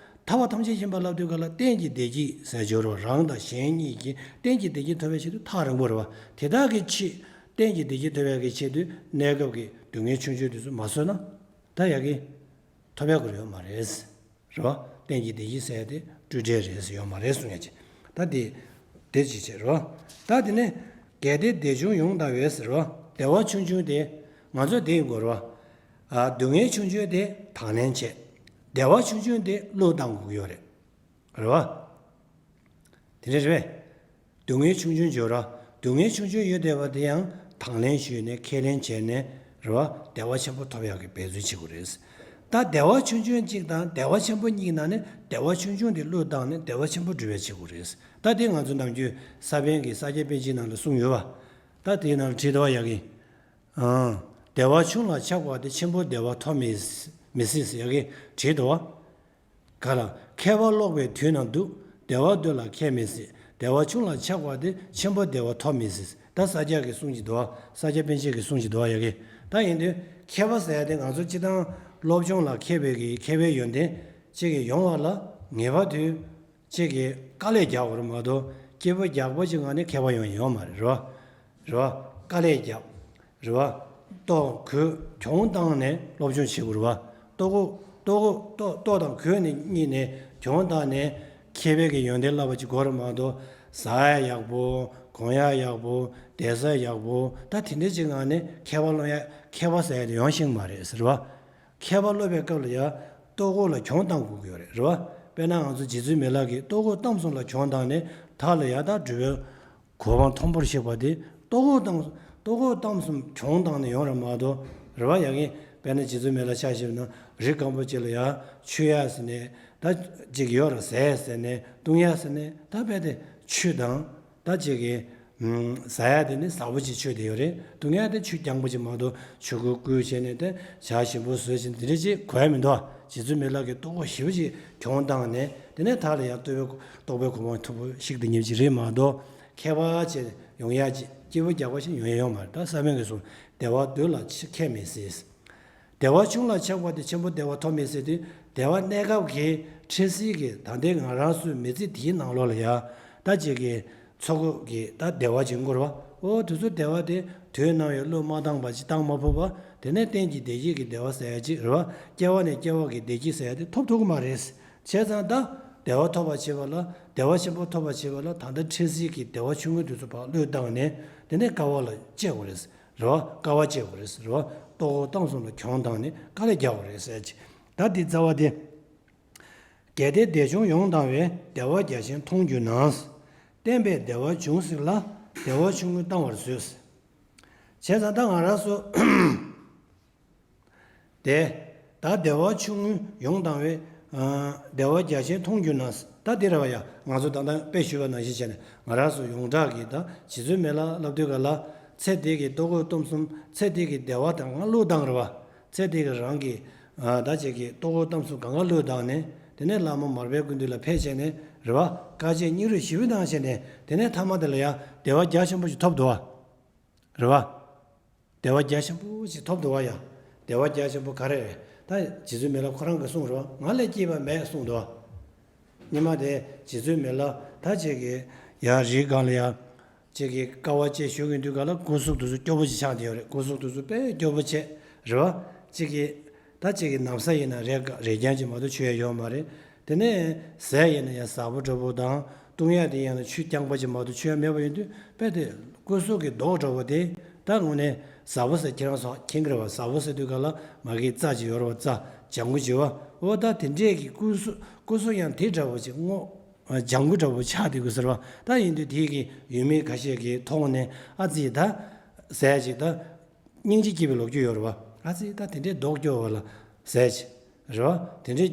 ཐར་པ་ཐམས་ཅད་མཁྱེན་པ་ལབ་དུས་ག་ལ་གཏན་གྱི་བདེ་སྐྱིད་ཟེར་སྦྱོར་བ་རང་དང་གཞན་གཉིས་ཀྱི་གཏན་གྱི་བདེ་སྐྱིད་ཐོབ་པའི་ཆེད་དུ་ཐག་རིང་པོ་རེད་བ། དེ་དག་གི་ཆེད་གཏན་གྱི་བདེ་སྐྱིད་ཐོབ་པའི་གི་ཆེད་དུ་གནས་སྐབས་ཀྱི་སྡུག་བསྔལ་ཆུང་ཆུང་དེ་ཚོ་མ་བཟོད་ན་ད་ཡ་གི་ཐོབ་ཡ་གི་ཡོད་མ་རེད། རེད་བ། གཏན་གྱི་བདེ་སྐྱིད་ཟེར་ཡ་དེ་སྤྲོས་བྲལ་རེད་ཟེར་ཡོད་མ་རེད་གསུང་ཡ་ཅིག་ད་དེ་དེ་ཅིག་བྱས་རེད་བ། ད་དེ་ནས་གལ་ཏེ་བདེ་ཆུང་ཡོང་དང་བས་ཟེར་བ། བདེ་བ་ཆུང་ཆུང་དེ་ང་ཚོས་དེ་ཡིན་དགོས་རེད་བ། ཨ་སྡུག་བསྔལ་ཆུང་ཆུང་དེ་དང་ལེན་བྱེད། བདེ་བ་ཆུང་ཆུང་དེ་བློས་བཏང་དགོས་ཀྱི་ཡོད་རེད། རེད་བ། དེ་འདྲ་རེད་པས། སྡུག་བསྔལ་ཆུང་ཆུང་བརྗོད་ར། སྡུག་བསྔལ་ཆུང་ཆུང་ཡོད་བསྡད་པ་དེ་ཡང་དང་ལེན་ཞུས་ནས་ཁས་ལེན་བྱས་ནས་རེད་བ། བདེ་བ་ཆེན་པོ་ཐོབ་ཡག་གི་འབད་རྩོལ་བྱེད་དགོས་རེད། ད་བདེ་བ་ཆུང་ཆུང་གཅིག་དང་བདེ་བ་ཆེན་པོ་གཉིས་ནང་ནས་བདེ་བ་ཆུང་ཆུང་དེ་བློས་བཏང་ནས་བདེ་བ་ཆེན་པོ་སྒྲུབ་ཡག་བྱེད་དགོས་རེད། ད་དེ་ང་ཚོ་ནམ་རྒྱུན་ས་པཎ་གྱི་ས་སྐྱ་པཎ་ཆེན་ནང་ལ་གསུངས་ཡོད་བ། ད་དེའི་ནང་ལ་བྲིས་འདུག་བ་ཡ་གི། ཨང་། བདེ་བ་ཆུང་ལ་ཆགས་པ་དེ་ཆེན་པོ་བདེ་བ་ཐོབ་མི་མི་སྲིད་ཟེར་ཡ་གི་བྲིས་འདུག་བ། ག་ལ། མཁས་པ་ཀློག་པའི་དུས་ན་སྡུག་བདེ་བ་འདོད་ལ་མཁས་མི་སྲིད། བདེ་བ་ཆུང་ལ་ཆགས་པ་དེ་ཆེན་པོ་བདེ་བ་ཐོབ་མི་སྲིད། ད་ས་སྐྱ་གི་གསུང་ཅིག་འདུག་བ། ས་སྐྱ་པཎ་ཆེན་གྱི་གསུང་ཅིག་འདུག་བ་ཡ་གི། ད་ཡིན་དུས་མཁས་པ་ཟེར་ཡ་དེ་ང་ཚོ་སྤྱི་བཏང་སློབ་སྦྱོང་ལ་མཁས་པའི་གི་མཁས་པའི་ཡོན་ཏན་ཅིག་གི་ཡོང་བ་ལ་ངེས་པར་དུ། གཅིག་གིས་དཀའ་ལས་རྒྱག་དགོས་རེད་མ་གཏོགས་སྐྱེས་བུ་རྒྱགས་པ་ཅིག་ངང་ནས་མཁས་པ་ཡོང་ཡོད་མ་རེད་རོ། རེད་བ། དཀའ་ལས་རྒྱག་རེད་བ། ལྟོ་གོས་གྱོང་བཏང་ནས་སློབ་སྦྱོང་བྱེད་དགོས་རེད་བ། ལྟོ་གོས་ལྟོ་གོས་ལྟོ་ལྟོ་དང་གོས་ནི་གཉིས་ནས་གྱོང་བཏང་ནས་མཁས་པའི་གི་ཡོན་ཏན་བསླབ་པ་ཅིག་དགོས་རེད་མ་གཏོགས་ཟ་ཡ་ཡག་པོ་གོན་ཡ་ཡག་པོ་བསྡད་ས་ཡག་པོ་ད་དེ་འདྲ་ཅིག་ངང་ནས་མཁས་པ་སློབ་ཡ་མཁས་པ་ཟེར་ཡ་དེ་ཡོང་ཤེས་མ་རེད་ཟེར་བ། མཁས་པ་སློབ་པའི་སྐབས་ལ་ཡང་ལྟོ་གོས་ལ་གྱོང་བཏང་དགོས་ཀྱི་ཡོད་རེད། རེད་བ། དཔེར་ན་ང་ཚོ་རྗེ་བཙུན་མི་ལ་གིས་ལྟོ་གོས་བཏབ་སོང་ལ་གྱོང་བཏང་ནས་ད་ལ་ཡང་དག་འགྲུབ་པའི་གོ་འཕང་མཐོན་པོར་གཤེགས་པ་དེ་ལྟོ་གོས་བཏབ་ལྟོ་གོས་བཏབ་སོང་གྱོང་བཏང་ནས་ཡོང་རེད་མ་གཏོགས། རེད་བ། ཡ་གི་དཔེར་ན་རྗེ་བཙུན་མི་ལ་ཆ་བཞག་ན་རི་སྐམ་པོ་ཅིག་ལ་ཡང་ཆུ་ཡ་ཟེར་ནས་ད་ཅིག་ཡོད་ར་ཟས་ཟེར་ནས་བཏུང་ཡ་ཟེར་ནས་ད་རྦད་དེ་ཆུ་དང་། ད་ཅིག་གིས། ཟ་ཡ་དེ་ནི་ཟ་བོ་ཅིག་ཆོས་དེ་ཡོད་རེད། བཏུང་ཡ་དེ་ཆུ་རྐྱང་པོ་ཅིག་མ་གཏོགས་ཆུ་ཁོལ་བསྐོལ་བྱས་ནས་དེ་ཇ་ཞིམ་པོ་བཟོས་བྱས་ནས་དེ་འདྲ་ཅིག་གོ་ཡ་མི་འདུག་རྗེ་བཙུན་མི་ལ་གིས་ལྟོ་གོས་ཞེ་པོ་ཅིག་གྱོང་བཏང་ནས་དེ་ནས་ད་ལ་ཡང་ལྟོ་བའི་ལྟོ་བའི་གོ་འཕང་མཐོན་པོ་ཞིག་ཏུ་ཉིབ་ཅིག་རེད་མ་གཏོགས་མཁས་པ་ཅིག་ཡོང་ཡ་ཅིག་སྐྱེས་བུ་རྒྱགས་པ་ཞིག་ཡོང་ཡ་ཡོད་མ་རེད། ད་ས་པཎ་གྱིས་གསུངས་བདེ་བ་འདོད་ལ་མཁས་མི་སྲིད། བདེ་བ་ཆུང་ལ་ཆགས་པ་དེ་ཆེན་པོ་བདེ་བ་ཐོབ་མི་སྲིད་དེ། བདེ་བ་གནས་སྐབས་ཀྱི་འཕྲལ་སེལ་གྱི་ད་ལྟའི་ང་རང་ཚོའི་མི་ཚེ་འདིའི་ནང་ལོགས་ལ་ཡ། ད་ཅིག་གི་འཚོ་གོས་ཀྱི་ད་བདེ་བ་ཅིག་འགོར་བ། ཨོ་དེ་ཚོ་བདེ་བ་དེ་དུས་ནམ་ཡང་བློས་མ་བཏང་བ་ཅིག་བཏང་མ་ཕོད་པ། དེ་ནས་གཏན་གྱི་བདེ་སྐྱིད་ཀྱི་བདེ་བ་ཟེར་ཡ་ཅིག་རེད་བ། སྐྱེ་བ་ནས་སྐྱེ་བ་གི་བདེ་སྐྱིད་ཟེར་ཡ་དེ་ཐོབ་ཐུབ་ཀྱི་མ་རེད། བྱས་ཙང་ད་བདེ་བ་ཐོབ་པ་བྱེད་པ་ལ་བདེ་བ་ཆེན་པོ་ཐོབ་པ་བྱེད་པ་ལ་ད་ལྟ་འཕྲལ་སེལ་གྱི་བདེ་བ་ཆུང་ངུ་དེ་ཚོ་ཕར་བློས་བཏང་ནས་དེ་ནས་དཀའ་བ་ལ་སྤྱད་དགོས་རེད། རེད་བ། དཀའ་བ་སྤྱད་དགོས་རེད་ཟེར་བ། ལྟོ་གོས་བཏབ་སོང་ལ་གྱོང་བཏང་ནས་དཀའ་ལས་རྒྱག་དགོས་རེད་ཟེར་གྱི། ད་འདི་རྩ་བ་དེ། གལ་ཏེ་བདེ་ཆུང་ཡོང་དང་བས་བདེ་བ་རྒྱ་ཆེན་མཐོང་གྱུར་ན། བརྟན་པས་བདེ་བ་འབྱུང་སྲིད་ལ་བདེ་བ་ཆུང་ངུ་བཏང་བར་བཟོད། བྱས་ཙང་ད་ང་རང་ཚོ། དེ། ད་བདེ་བ་ཆུང་ངུ་ཡོང་དང་བས། བདེ་བ་རྒྱ་ཆེན་མཐོང་གྱུར་ན། ད་འདི་རེད་བ་ཡ། ང་ཚོ་ད་ལྟ་དཔེ་ཞུས་པ་ནང་བཞིན་བྱས་ནས་ང་རང་ཚོ་ཡོངས་གྲགས་ཀྱི་ད་རྗེ་བཙུན་མི་ལ་ལབ་དུས་ག་ལ། ཚེ་འདི་གི་ལྟོ་གོས་གཏམ་གསུམ། ཚེ་འདི་གི་བདེ་བ་དང་བློས་བཏང་རེད་བ། ཚེ་འདི་གི་རང་གི་ད་ཅིག་གི་ལྟོ་གོས་གཏམ་གསུམ་གང་ག་བློས་བཏང་ནས། དེ་ནས་བླ་མ་མར་པའི་སྐུ་མདུན་ལ་ཕེབས་བྱས་ནས་རེད་བ། དཀའ་སྤྱད་སྙིང་རུས་ཞེ་པོ་བཏང་བྱས་ནས། དེ་ནས་མཐའ་མ་དེ་ལ་ཡང་བདེ་བ་རྒྱ་ཆེན་པོ་ཞིག་ཐོབ་འདུག་བ། རེད་བ། བདེ་བ་རྒྱ་ཆེན་པོ་ཞིག་ཐོབ་འདུག་བ་ཡ། བདེ་བ་རྒྱ་ཆེན་པོ་ག་རེ་རེད། ད་རྗེ་བཙུན་མི་ལ་ཁོ་རང་གིས་གསུངས་རེད་བ། ང་ལས་སྐྱིད་པ་མེད་གསུངས་འདུག་བ། སྔོན་མ་དེ་རྗེ་བཙུན་མི་ལ་ད་ཅིག་གི་ཡ་རིའི་སྒང་ལ་ཡ། ཅིག་གི་དཀའ་བ་སྤྱད་བཞུགས་ཀྱི་དུས་ག་ལ་སྐུ་གཟུགས་དེ་ཚོ་སྐྱོ་པོ་ཞིག་ཆགས་བསྡད་ཡོད་རེད། སྐུ་གཟུགས་དེ་ཚོ་དཔེ་སྐྱོ་པོ་བྱས་རེད་བ། ཅིག་གི་ད་ཅིག་གི་ན་བཟའ་ཡིན་ན་རས་རས་རྐྱང་ཅིག་མ་གཏོགས་མཆོད་ཡ་ཡོད་མ་རེད། དེ་ནས་ཟས་ཡིན་ན་ཡང་ཟབ་པོ་འདྲ་པོ་དང་། བཏུང་ཡ་དེ་ཡང་ན་ཆུ་རྐྱང་པ་ཅིག་མ་གཏོགས་མཆོད་ཡ་མེད་པ་ཡིན་དུས། དཔེ་དེ་སྐུ་གཟུགས་ཀྱི་མདོག་འདྲ་པོ་དེ། ད་དངོས་གནས་ཟབ་པོ་ཟེར། ཁྱེད་རང་ཚོ་མཁྱེན་གྱི་རེད་བ། ཟབ་པོ་ཟེར་དུས་ག་ལ་མ་གི་རྩ་ཅིག་ཡོད་རེད་བ། རྩ་ལྗང་གུ་ཅིག་བ། འོ་ད་དེ་འདྲས་ཀྱི་སྐུ་གཟུགས་སྐུ་གཟུགས་ཡང་དེ་འདྲ་པོ་ཅིག་སྔོ་ལྗང་གུ་འདྲ་པོ་ཆགས་བསྡད་དགོས་ཟེར་བ། ད་ཡིན་དུས་དེ་གི་ཡུལ་མི་ཁ་ཤས་ཀྱིས་མཐོང་ནས་ཨ་ཙི་ད་ཟས་ཅིག་ད་སྙིང་རྗེ་སྐྱེ་བའི་ལོ་རྒྱུས་ཡོད་རེད་བ། ཨ་ཙི་ད་དེ་འདྲས་མདོག་སྐྱོ་བ་ལ་ཟས་ཅིག་རེད་བ། དེ་འདྲས་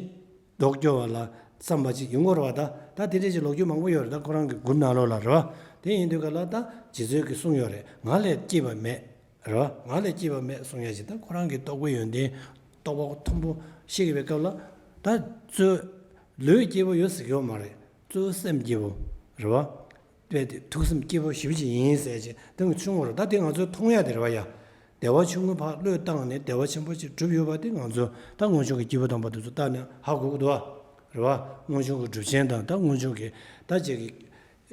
མདོག་སྐྱོ་བ་ལ་བསམ་པ་ཅིག་ཡོང་གི་རེད་བ། ད་ད་དེ་འདྲས་ཅིག་ལོ་རྒྱུས་མང་པོ་ཡོད་རེད། ད་ཁོ་རང་གི་མགུར་ནང་ལོགས་ལ་རེད་བ། དེ་ཡིན་དུས་ག་ལ་ད་རྗེ་བཙུན་གྱིས་གསུངས་ཡོད་རེད། ང་ལས་སྐྱིད་པ་མེད་རེད་བ། ང་ལས་སྐྱིད་པ་མེད་གསུང་ཡ་ཅིག་ད་ཁོ་རང་གི་རྟོགས་པའི་ཡོན་ཏན་རྟོགས་པ་མཐོན་པོ་ཤེས་ཀྱི་པའི་སྐབས་ལ། ད་གཙོ་བོ་ལུས་སྐྱིད་པོ་ཡོད་ཟེར་གྱི་ཡོད་མ་རེད། གཙོ་བོ་སེམས་སྐྱིད་པོ་རེད་བ། དཔེ་དེ་ཐུགས་སེམས་སྐྱིད་པོ་ཞེ་པོ་ཅིག་ཡིན་ཟེར་ཅིག་དེ་ངས་ཆུང་བ་རེད། ད་དེ་ང་ཚོས་མཐོང་ཡ་དེ་རེད་བ་ཡ། བདེ་བ་ཆུང་ངུའི་བར་བློས་བཏང་ནས་བདེ་བ་ཆེན་པོ་ཅིག་སྒྲུབ་ཡོད་པ་དེ་ང་ཚོ་ད་སྔོན་བྱུང་གི་སྐྱེས་བུ་དམ་པ་དེ་ཚོ་ལྟ་ནས་ཧ་གོ་གི་འདུག་བ། རེད་བ། སྔོན་བྱུང་གི་གྲུབ་ཆེན་དང་ད་སྔོན་བྱུང་གི་ད་ཅིག་གི་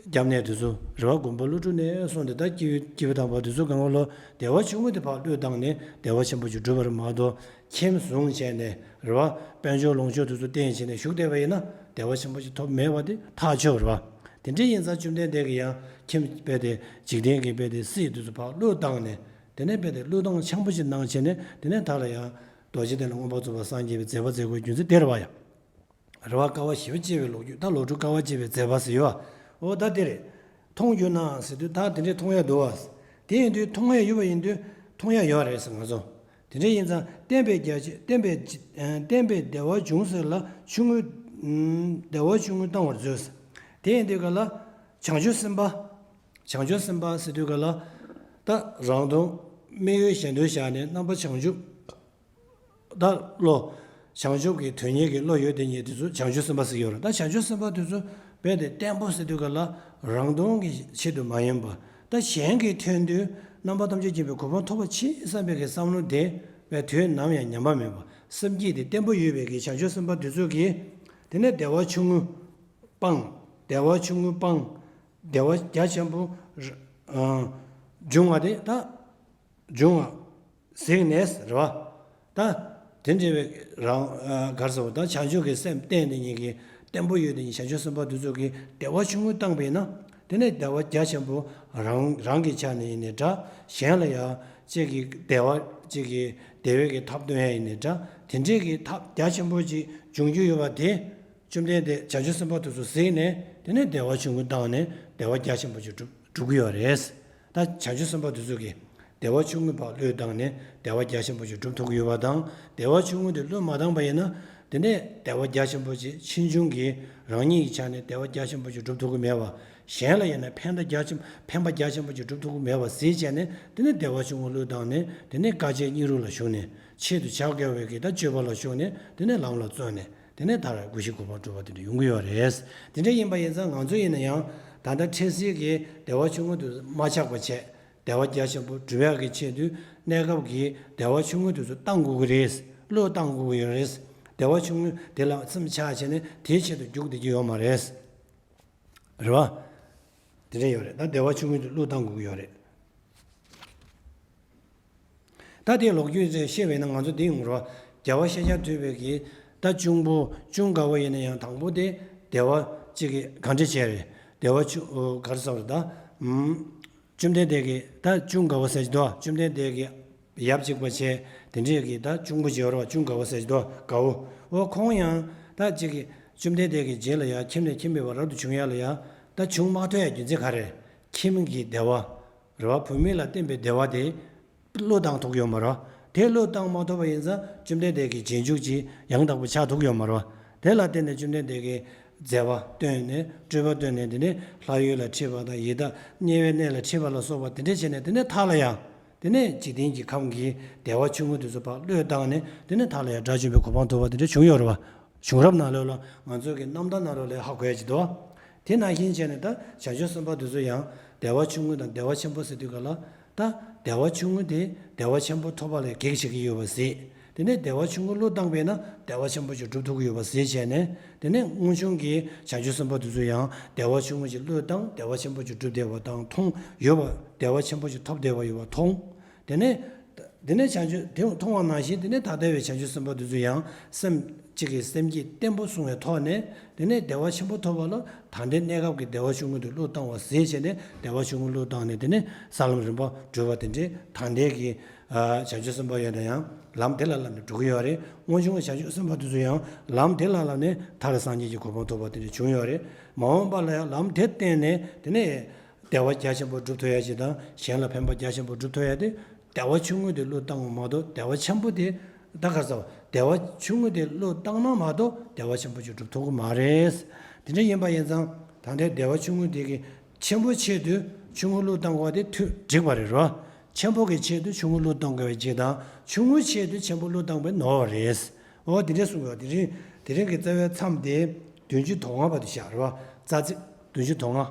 སྐྱབས་གནས་དེ་ཚོ་རེད་བ། དགོན་པ་ཀླུ་སྒྲུབ་ནས་སོང་སྟེ་ད་སྐྱེས་བུ་སྐྱེས་བུ་དམ་པ་དེ་ཚོ་གང་ག་ལོ་བདེ་བ་ཆུང་ངུ་དེ་བར་བློས་བཏང་ནས་བདེ་བ་ཆེན་པོ་ཅིག་སྒྲུབ་པ་རེད་མ་གཏོགས། ཁྱིམ་བཟུང་བྱས་ནས་རེད་བ། དཔལ་འབྱོར་ལོངས་སྤྱོད་དེ་ཚོ་བརྟེན་བྱས་ནས་བཞུགས་བསྡད་པ་ཡིན་ན་བདེ་བ་ཆེན་པོ་ཅིག་ཐོབ་མེད་པ་དེ་ཐག་ཆོད་རེད་བ། དེ་འདྲ་ཡིན་ཙང་བཅོམ་ལྡན་འདས་ཀྱིས་ཡང་ཁྱིམ་དཔེ་དེ་འཇིག་རྟེན་གྱི་དཔེ་དེ་སྲིད་དེ་ཚོ་བར་བློས་བཏང་ནས། དེ་ནས་དཔེ་དེ་བློས་བཏང་ཆེན་པོ་ཅིག་གནང་བྱས་ནས། དེ་ནས་ད་ལ་ཡང་རྡོ་རྗེ་གདན་ལ་མངོན་པར་རྫོགས་པར་སངས་རྒྱས་པའི་མཛད་པ་མཛད་དགོས་རྒྱུ་མཚན་དེ་རེད་བ་ཡ། རེ་བ་དཀའ་བ་ཞེ་པོ་སྤྱད་པའི་ལོ་རྒྱུས། ད་ལོ་དྲུག་དཀའ་བ་སྤྱད་པའི་མཛད་པ་ཟེར་ཡོད་བ། འོ་ད་དེ་རེད། མཐོང་གྱུར་ན་ཟེར་དུས་ད་དེ་འདྲས་མཐོང་ཡ་འདུག་བ། དེ་ཡིན་དུས་མཐོང་ཡ་ཡོད་པ་ཡིན་དུས་མཐོང་ཡ་ཡོད་རེད་ཟེར་ང་ཚོ། དེ་འདྲས་ཡིན་ཙང་བསྟན་པའི་རྒྱ་ཆེ་བསྟན་པའི་བསྟན་པའི་བདེ་བ་འབྱུང་ཟེར་ལ་ཆུང་ངུ། བདེ་བ་ཆུང་ངུ་བཏང་བར་མཛོད་ཟེར། དེ་ཡིན་དུས་ག་ལ་བྱང་ཆུབ་སེམས་དཔའ། བྱང་ཆུབ་སེམས་དཔའ་ཟེར་དུས་ག་ལ། ད་རང་དོན་དམིགས་ཡུལ་གཞན་དོན་བཞག་ནས་རྣམ་པ་བྱང་ཆུབ། ད་བློ། བྱང་ཆུབ་ཀྱི་དོན་གཉེར་གྱི་བློ་ཡོད་དེ་ཉིད་དེ་ཚོ་བྱང་ཆུབ་སེམས་དཔའ་ཟེར་གྱི་ཡོད་རེད། ད་བྱང་ཆུབ་སེམས་དཔའ་དེ་ཚོ་རྦད་དེ་བརྟན་པོ་ཟེར་དུས་ག་ལ་རང་དོན་གྱི་ཆེད་དུ་མ་ཡིན་པ། ད་གཞན་གྱི་དོན་དུ་རྣམ་པ་ཐམས་ཅད་མཁྱེན་པའི་གོ་འཕང་ཐོབ་པ་ཆེད་བསམ་པའི་གི་བསམ་བློ་དེ་བས་དུས་ནམ་ཡང་ཉམས་པ་མེད་པ། སེམས་བསྐྱེད་དེ་བརྟན་པོ་ཡོད་པའི་གི་བྱང་ཆུབ་སེམས་དཔའ་དེ་ཚོ་གིས། དེ་ནས་བདེ་བ་ཆུང་ངུ་སྤང་། བདེ་བ་ཆུང་ངུ་སྤང་། བདེ་བ་རྒྱ་ཆེན་པོ་འབྱུང་བ་དེ་ད། འབྱུང་བ་གཟིགས་ནས་རེད་བ། ད་དེ་འདྲ་བའི་རང་ག་རེ་ཟེར་བ། ད་བྱང་ཆུབ་ཀྱི་སེམས་བརྟན་དེ་ཉིད་ཀྱི་བརྟན་པོ་ཡོད་དེ་ཉིད་བྱང་ཆུབ་སེམས་དཔའ་དེ་ཚོ་གིས་བདེ་བ་ཆུང་ངུ་བཏང་པས་ན། དེ་ནས་བདེ་བ་རྒྱ་ཆེན་པོ་རང་རང་གི་ཆ་ནས་ཡིན་ནའི་འདྲ། གཞན་ལ་ཡང་གཅིག་གིས་བདེ་བ་གཅིག་གིས་བདེ་བའི་གི་ཐབས་སྟོན་ཡ་ཡིན་ནའི་འདྲ། དེ་འདྲའི་གི་ཐབས་རྒྱ་ཆེན་པོ་ཅིག་འབྱུང་རྒྱུ་ཡོད་པ་དེ། བཅོམ་ལྡན་འདས་བྱང་ཆུབ་སེམས་དཔའ་དེ་ཚོ་གཟིགས་ནས་དེ་ནས་བདེ་བ་ཆུང་ངུ་བཏང་ནས་བདེ་བ་རྒྱ་ཆེན་པོ་ཅིག་སྒྲུབ་སྒྲུབ་ཀྱི་ཡོད་རེད། ད་བྱང་ཆུབ་སེམས་དཔའ་དེ་ཚོ་གིས་བདེ་བ་ཆུང་ངུའི་བར་བློས་བཏང་ནས་བདེ་བ་རྒྱ་ཆེན་པོ་ཅིག་སྒྲུབ་ཐུབ་ཀྱི་ཡོད་པ་དང་། བདེ་བ་ཆུང་ངུ་དེ་བློས་མ་བཏང་པ་ཡིན་ན། དེ་ནས་བདེ་བ་རྒྱ་ཆེན་པོ་ཅིག་ཕྱིས་འབྱུང་གི་རང་ཉིད་ཀྱི་ཆ་ནས་བདེ་བ་རྒྱ་ཆེན་པོ་ཅིག་སྒྲུབ་ཐུབ་ཀྱི་མེད་པ། གཞན་ལ་ཡིན་ན་ཕན་བདེ་རྒྱ་ཆེན་ཕན་པ་རྒྱ་ཆེན་པོ་ཅིག་སྒྲུབ་ཐུབ་ཀྱི་མེད་པ་གཟིགས་བྱས་ནས། དེ་ནས་བདེ་བ་ཆུང་ངུ་བློས་བཏང་ནས་དེ་ནས་དཀའ་སྤྱད་སྙིང་རུས་ལ་ཞུགས་ནས། ཆེད་དུ་བྱ་དགའ་བའི་གི་ད་སྤྱོད་པ་ལ་ཞུགས་ནས་དེ་ནས་ལམ་ལ་བརྩོན་ནས། དེ་ནས་མཐར་སྐུ་བཞིའི་གོ་འཕང་སྒྲུབ་པ་དེ་འདྲ་ཡོང་གི་ཡོད་རེད། དེ་འདྲ་ཡིན་པ་ཡིན་ཙང་ང་ཚོ་ཡིན་ན་ཡང་ད་ལྟ་འཕྲལ་སེལ་གྱི་བདེ་བ་ཆུང་ངུ་དེ་མ་ཆགས་པ་བྱས། བདེ་བ་རྒྱ་ཆེན་པོ་སྒྲུབ་ཡག་གི་ཆེད་དུ་གནས་སྐབས་ཀྱི་བདེ་བ་ཆུང་ངུ་དེ་ཚོ་བཏང་དགོས་ཀྱི་རེད། བློས་བཏང་དགོས་ཀྱི་ཡོད་རེད། བདེ་བ་ཆུང་ངུ་དེ་ལ་སེམས་ཆགས་བྱས་ནས་དེའི་ཆེད་དུ་རྒྱུག་བསྡད་ཀྱི་ཡོད་མ་རེད། རེད་བ། དེ་འདྲ་ཡོད་རེད། ད་བདེ་བ་ཆུང་ངུ་དེ་བློས་བཏང་དགོས་ཀྱི་ཡོད་རེད། ད་དེའི་ལོ་རྒྱུས་དེ་བཤད་པས་ན་ང་ཚོ་འདི་ཡོང་རོགས། རྒྱལ་བ་ཤཱཀྱ་ཐུབ་པའི་གི་ད་གཅུང་པོ་གཅུང་དགའ་བོ་ཡིན་ན་ཡང་དང་པོ་དེ་བདེ་བ་གཅིག་གི་ག་འདྲ་བྱས་རེད། བདེ་བ་ཆུ་ག་རེ་ཟེར་བ་རེད་ད། ཨུམ། བཅོམ་ལྡན་འདས་ཀྱི་ད་གཅུང་དགའ་བོ་ཟེར་གྱི་འདུག་བཅོམ་ལྡན་འདས་ཀྱི་ཡབ་གཅིག་པ་བྱས། དེ་འདྲས་ཀྱི་ད་གཅུང་པོ་བྱས་རོགས། གཅུང་དགའ་བོ་ཟེར་གྱི་འདུག་དགའ་བོ། འོ་ཁོང་ཡང་ད་གཅིག་གི་བཅོམ་ལྡན་འདས་ཀྱི་རྗེས་ལ་ཡང་ཁྱིམ་ནས་ཁྱིམ་པའི་བར་དུ་བྱུང་ཡ་ལ་ཡང་ད་བྱུང་མ་ཐུབ་ཡ་རྒྱུ་མཚན་ག་རེ། ཁྱིམ་གྱི་བདེ་བ། རེད་བ། བུད་མེད་ལ་བརྟེན་པའི་བདེ་བ་དེ་བློས་བཏང་ཐུབ་ཡོད་མ་རེད། དེ་བློས་བཏང་མ་ཐུབ་པ་ཡིན་ཙང་བཅོམ་ལྡན་འདས་ཀྱི་རྗེས་འཇུག་ཅིག་ཡང་དག་པོ་ཆགས་ཐུབ་ཡོད་མ་རེད། དེ་ལ་བརྟེན་ནས་བཅོམ་ལྡན་འདས་ཀྱིས་མཛད་པ་བཏོན་ནས་སྤྲུལ་པ་བཏོན་ནས་དེ་ནས་ལྷ་ཡུལ་ལ་ཁྲིད་པ་དང་ཡི་དྭགས་དམྱལ་བའི་གནས་ལ་ཁྲིད་པ་ལ་སོགས་པ་དེ་འདྲ་བྱས་ནས་དེ་ནས་མཐའ་ལ་ཡང་དེ་ནས་འཇིག་རྟེན་གྱི་ཁམས་ཀྱི་བདེ་བ་ཆུང་ངུ་དེ་ཚོ་ཕར་བློས་བཏང་ནས་དེ་ནས་མཐའ་ལ་ཡང་དགྲ་བཅོམ་པའི་གོ་འཕང་ཐོབ་པ་དེ་འདྲ་བྱུང་ཡོད་རེད་བ། བྱུང་རབས་ནང་ལོགས་ལ་ང་ཚོ་གི་རྣམ་ཐར་ནང་ལོགས་ལ་ཧ་གོ་ཡ་ཅིག་འདུག་བ། དེ་ནང་བཞིན་བྱས་ནས་ད་བྱང་ཆུབ་སེམས་དཔའ་དེ་ཚོ་ཡང་བདེ་བ་ཆུང་ངུ་དང་བདེ་བ་ཆེན་པོ་ཟེར་དུས་ག་ལ། ད་བདེ་བ་ཆུང་ངུ་དེ་བདེ་བ་ཆེན་པོ་ཐོབ་པ་ལ་གེགས་བྱེད་ཀྱི་ཡོད་པ་ཟེར། དེ་ནས་བདེ་བ་ཆུང་ངུ་བློས་བཏང་བས་ན་བདེ་བ་ཆེན་པོ་ཞིག་སྒྲུབ་ཐུབ་ཀྱི་ཡོད་པ་ཟེར་བྱས་ནས། དེ་ནས་སྔོན་བྱུང་གི་བྱང་ཆུབ་སེམས་དཔའ་དེ་ཚོ་ཡང་བདེ་བ་ཆུང་ངུ་ཞིག་བློས་བཏང་བདེ་བ་ཆེན་པོ་ཞིག་སྒྲུབ་བསྡད་པ་དང་མཐོང་ཡོད་པ། བདེ་བ་ཆེན་པོ་ཞིག་ཐོབ་བསྡད་པ་ཡོད་པ་མཐོང་། དེ་ནས། དེ་ནས་བྱང་ཆུབ་དེ་མཐོང་བ་ནང་བཞིན་དེ་ནས་ད་ལྟ་བའི་བྱང་ཆུབ་སེམས་དཔའ་དེ་ཚོ་ཡང་སེམས་གཅིག་གིས་སེམས་བསྐྱེད་བརྟན་པོ་བཟུང་བའི་ཐོག་ནས་དེ་ནས་བདེ་བ་ཆེན་པོ་ཐོབ་པ་ལ་ད་ལྟའི་གནས་སྐབས་ཀྱི་བདེ་བ་ཆུང་ངུ་དེ་བློས་བཏང་བ་ཟེར་བྱས་ནས་བདེ་བ་ཆུང་ངུ་བློས་བཏང་ནས་དེ་ནས་ས་ལམ་རིམ་པ་བགྲོད་པ་དེ་འདྲའི་ད་ལྟའི་གི་བྱང་ཆུབ་སེམས་དཔའ་ཡོད་ན་ཡང་ལམ་དེ་ལ་སླེབས་ནས་འགྲོ་གི་ཡོད་རེད། སྔོན་བྱུང་གི་བྱང་ཆུབ་སེམས་དཔའ་དེ་ཚོ་ཡང་ལམ་དེ་ལ་སླེབས་ནས་མཐར་སངས་རྒྱས་ཀྱི་གོ་འཕང་ཐོབ་པ་དེ་འདྲ་བྱུང་ཡོད་རེད། མ་འོངས་པ་ལ་ཡང་ལམ་དེ་བསྟན་ནས་དེ་ནས། བདེ་བ་རྒྱ་ཆེན་པོ་སྒྲུབ་ཐུབ་ཡ་ཅིག་དང་གཞན་ལ་ཕན་པ་རྒྱ་ཆེན་པོ་སྒྲུབ་ཐུབ་ཡ་དེ་བདེ་བ་ཆུང་ངུ་དེ་བློས་བཏང་བ་མ་གཏོགས་བདེ་བ་ཆེན་པོ་དེ་ད་ག་ཟེར་བ་བདེ་བ་ཆུང་ངུ་དེ་བློས་བཏང་ན་མ་གཏོགས་བདེ་བ་ཆེན་པོ་ཅིག་སྒྲུབ་ཐུབ་ཀྱི་མ་རེད། དེ་འདྲ་ཡིན་པ་ཡིན་ཙང་ད་ལྟའི་བདེ་བ་ཆུང་ངུ་དེ་གི་ཆེན་པོའི་ཆེད་དུ་ཆུང་ངུ་བློས་བཏང་དགོས་པ་དེ་འགྲིག་པ་རེད་རོ། ཆེན་པོ་གི་ཆེད་དུ་ཆུང་ངུ་བློས་བཏང་དགོས་པའི་རྗེས་དང་ཆུང་ངུའི་ཆེད་དུ་ཆེན་པོ་བློས་བཏང་བའི་ནོར་བ་རེད། འོ་དེ་འདྲ་གསུངས་ཡོད། དེ་རིང་དེ་རིང་གི་རྩ་བའི་མཚམས་དེ་བདུན་ཅུ་དོན་ལྔ་པ་དེ་བཞག་རེད་བ། རྩ་ཚིག་བདུན་ཅུ་དོན་ལྔ།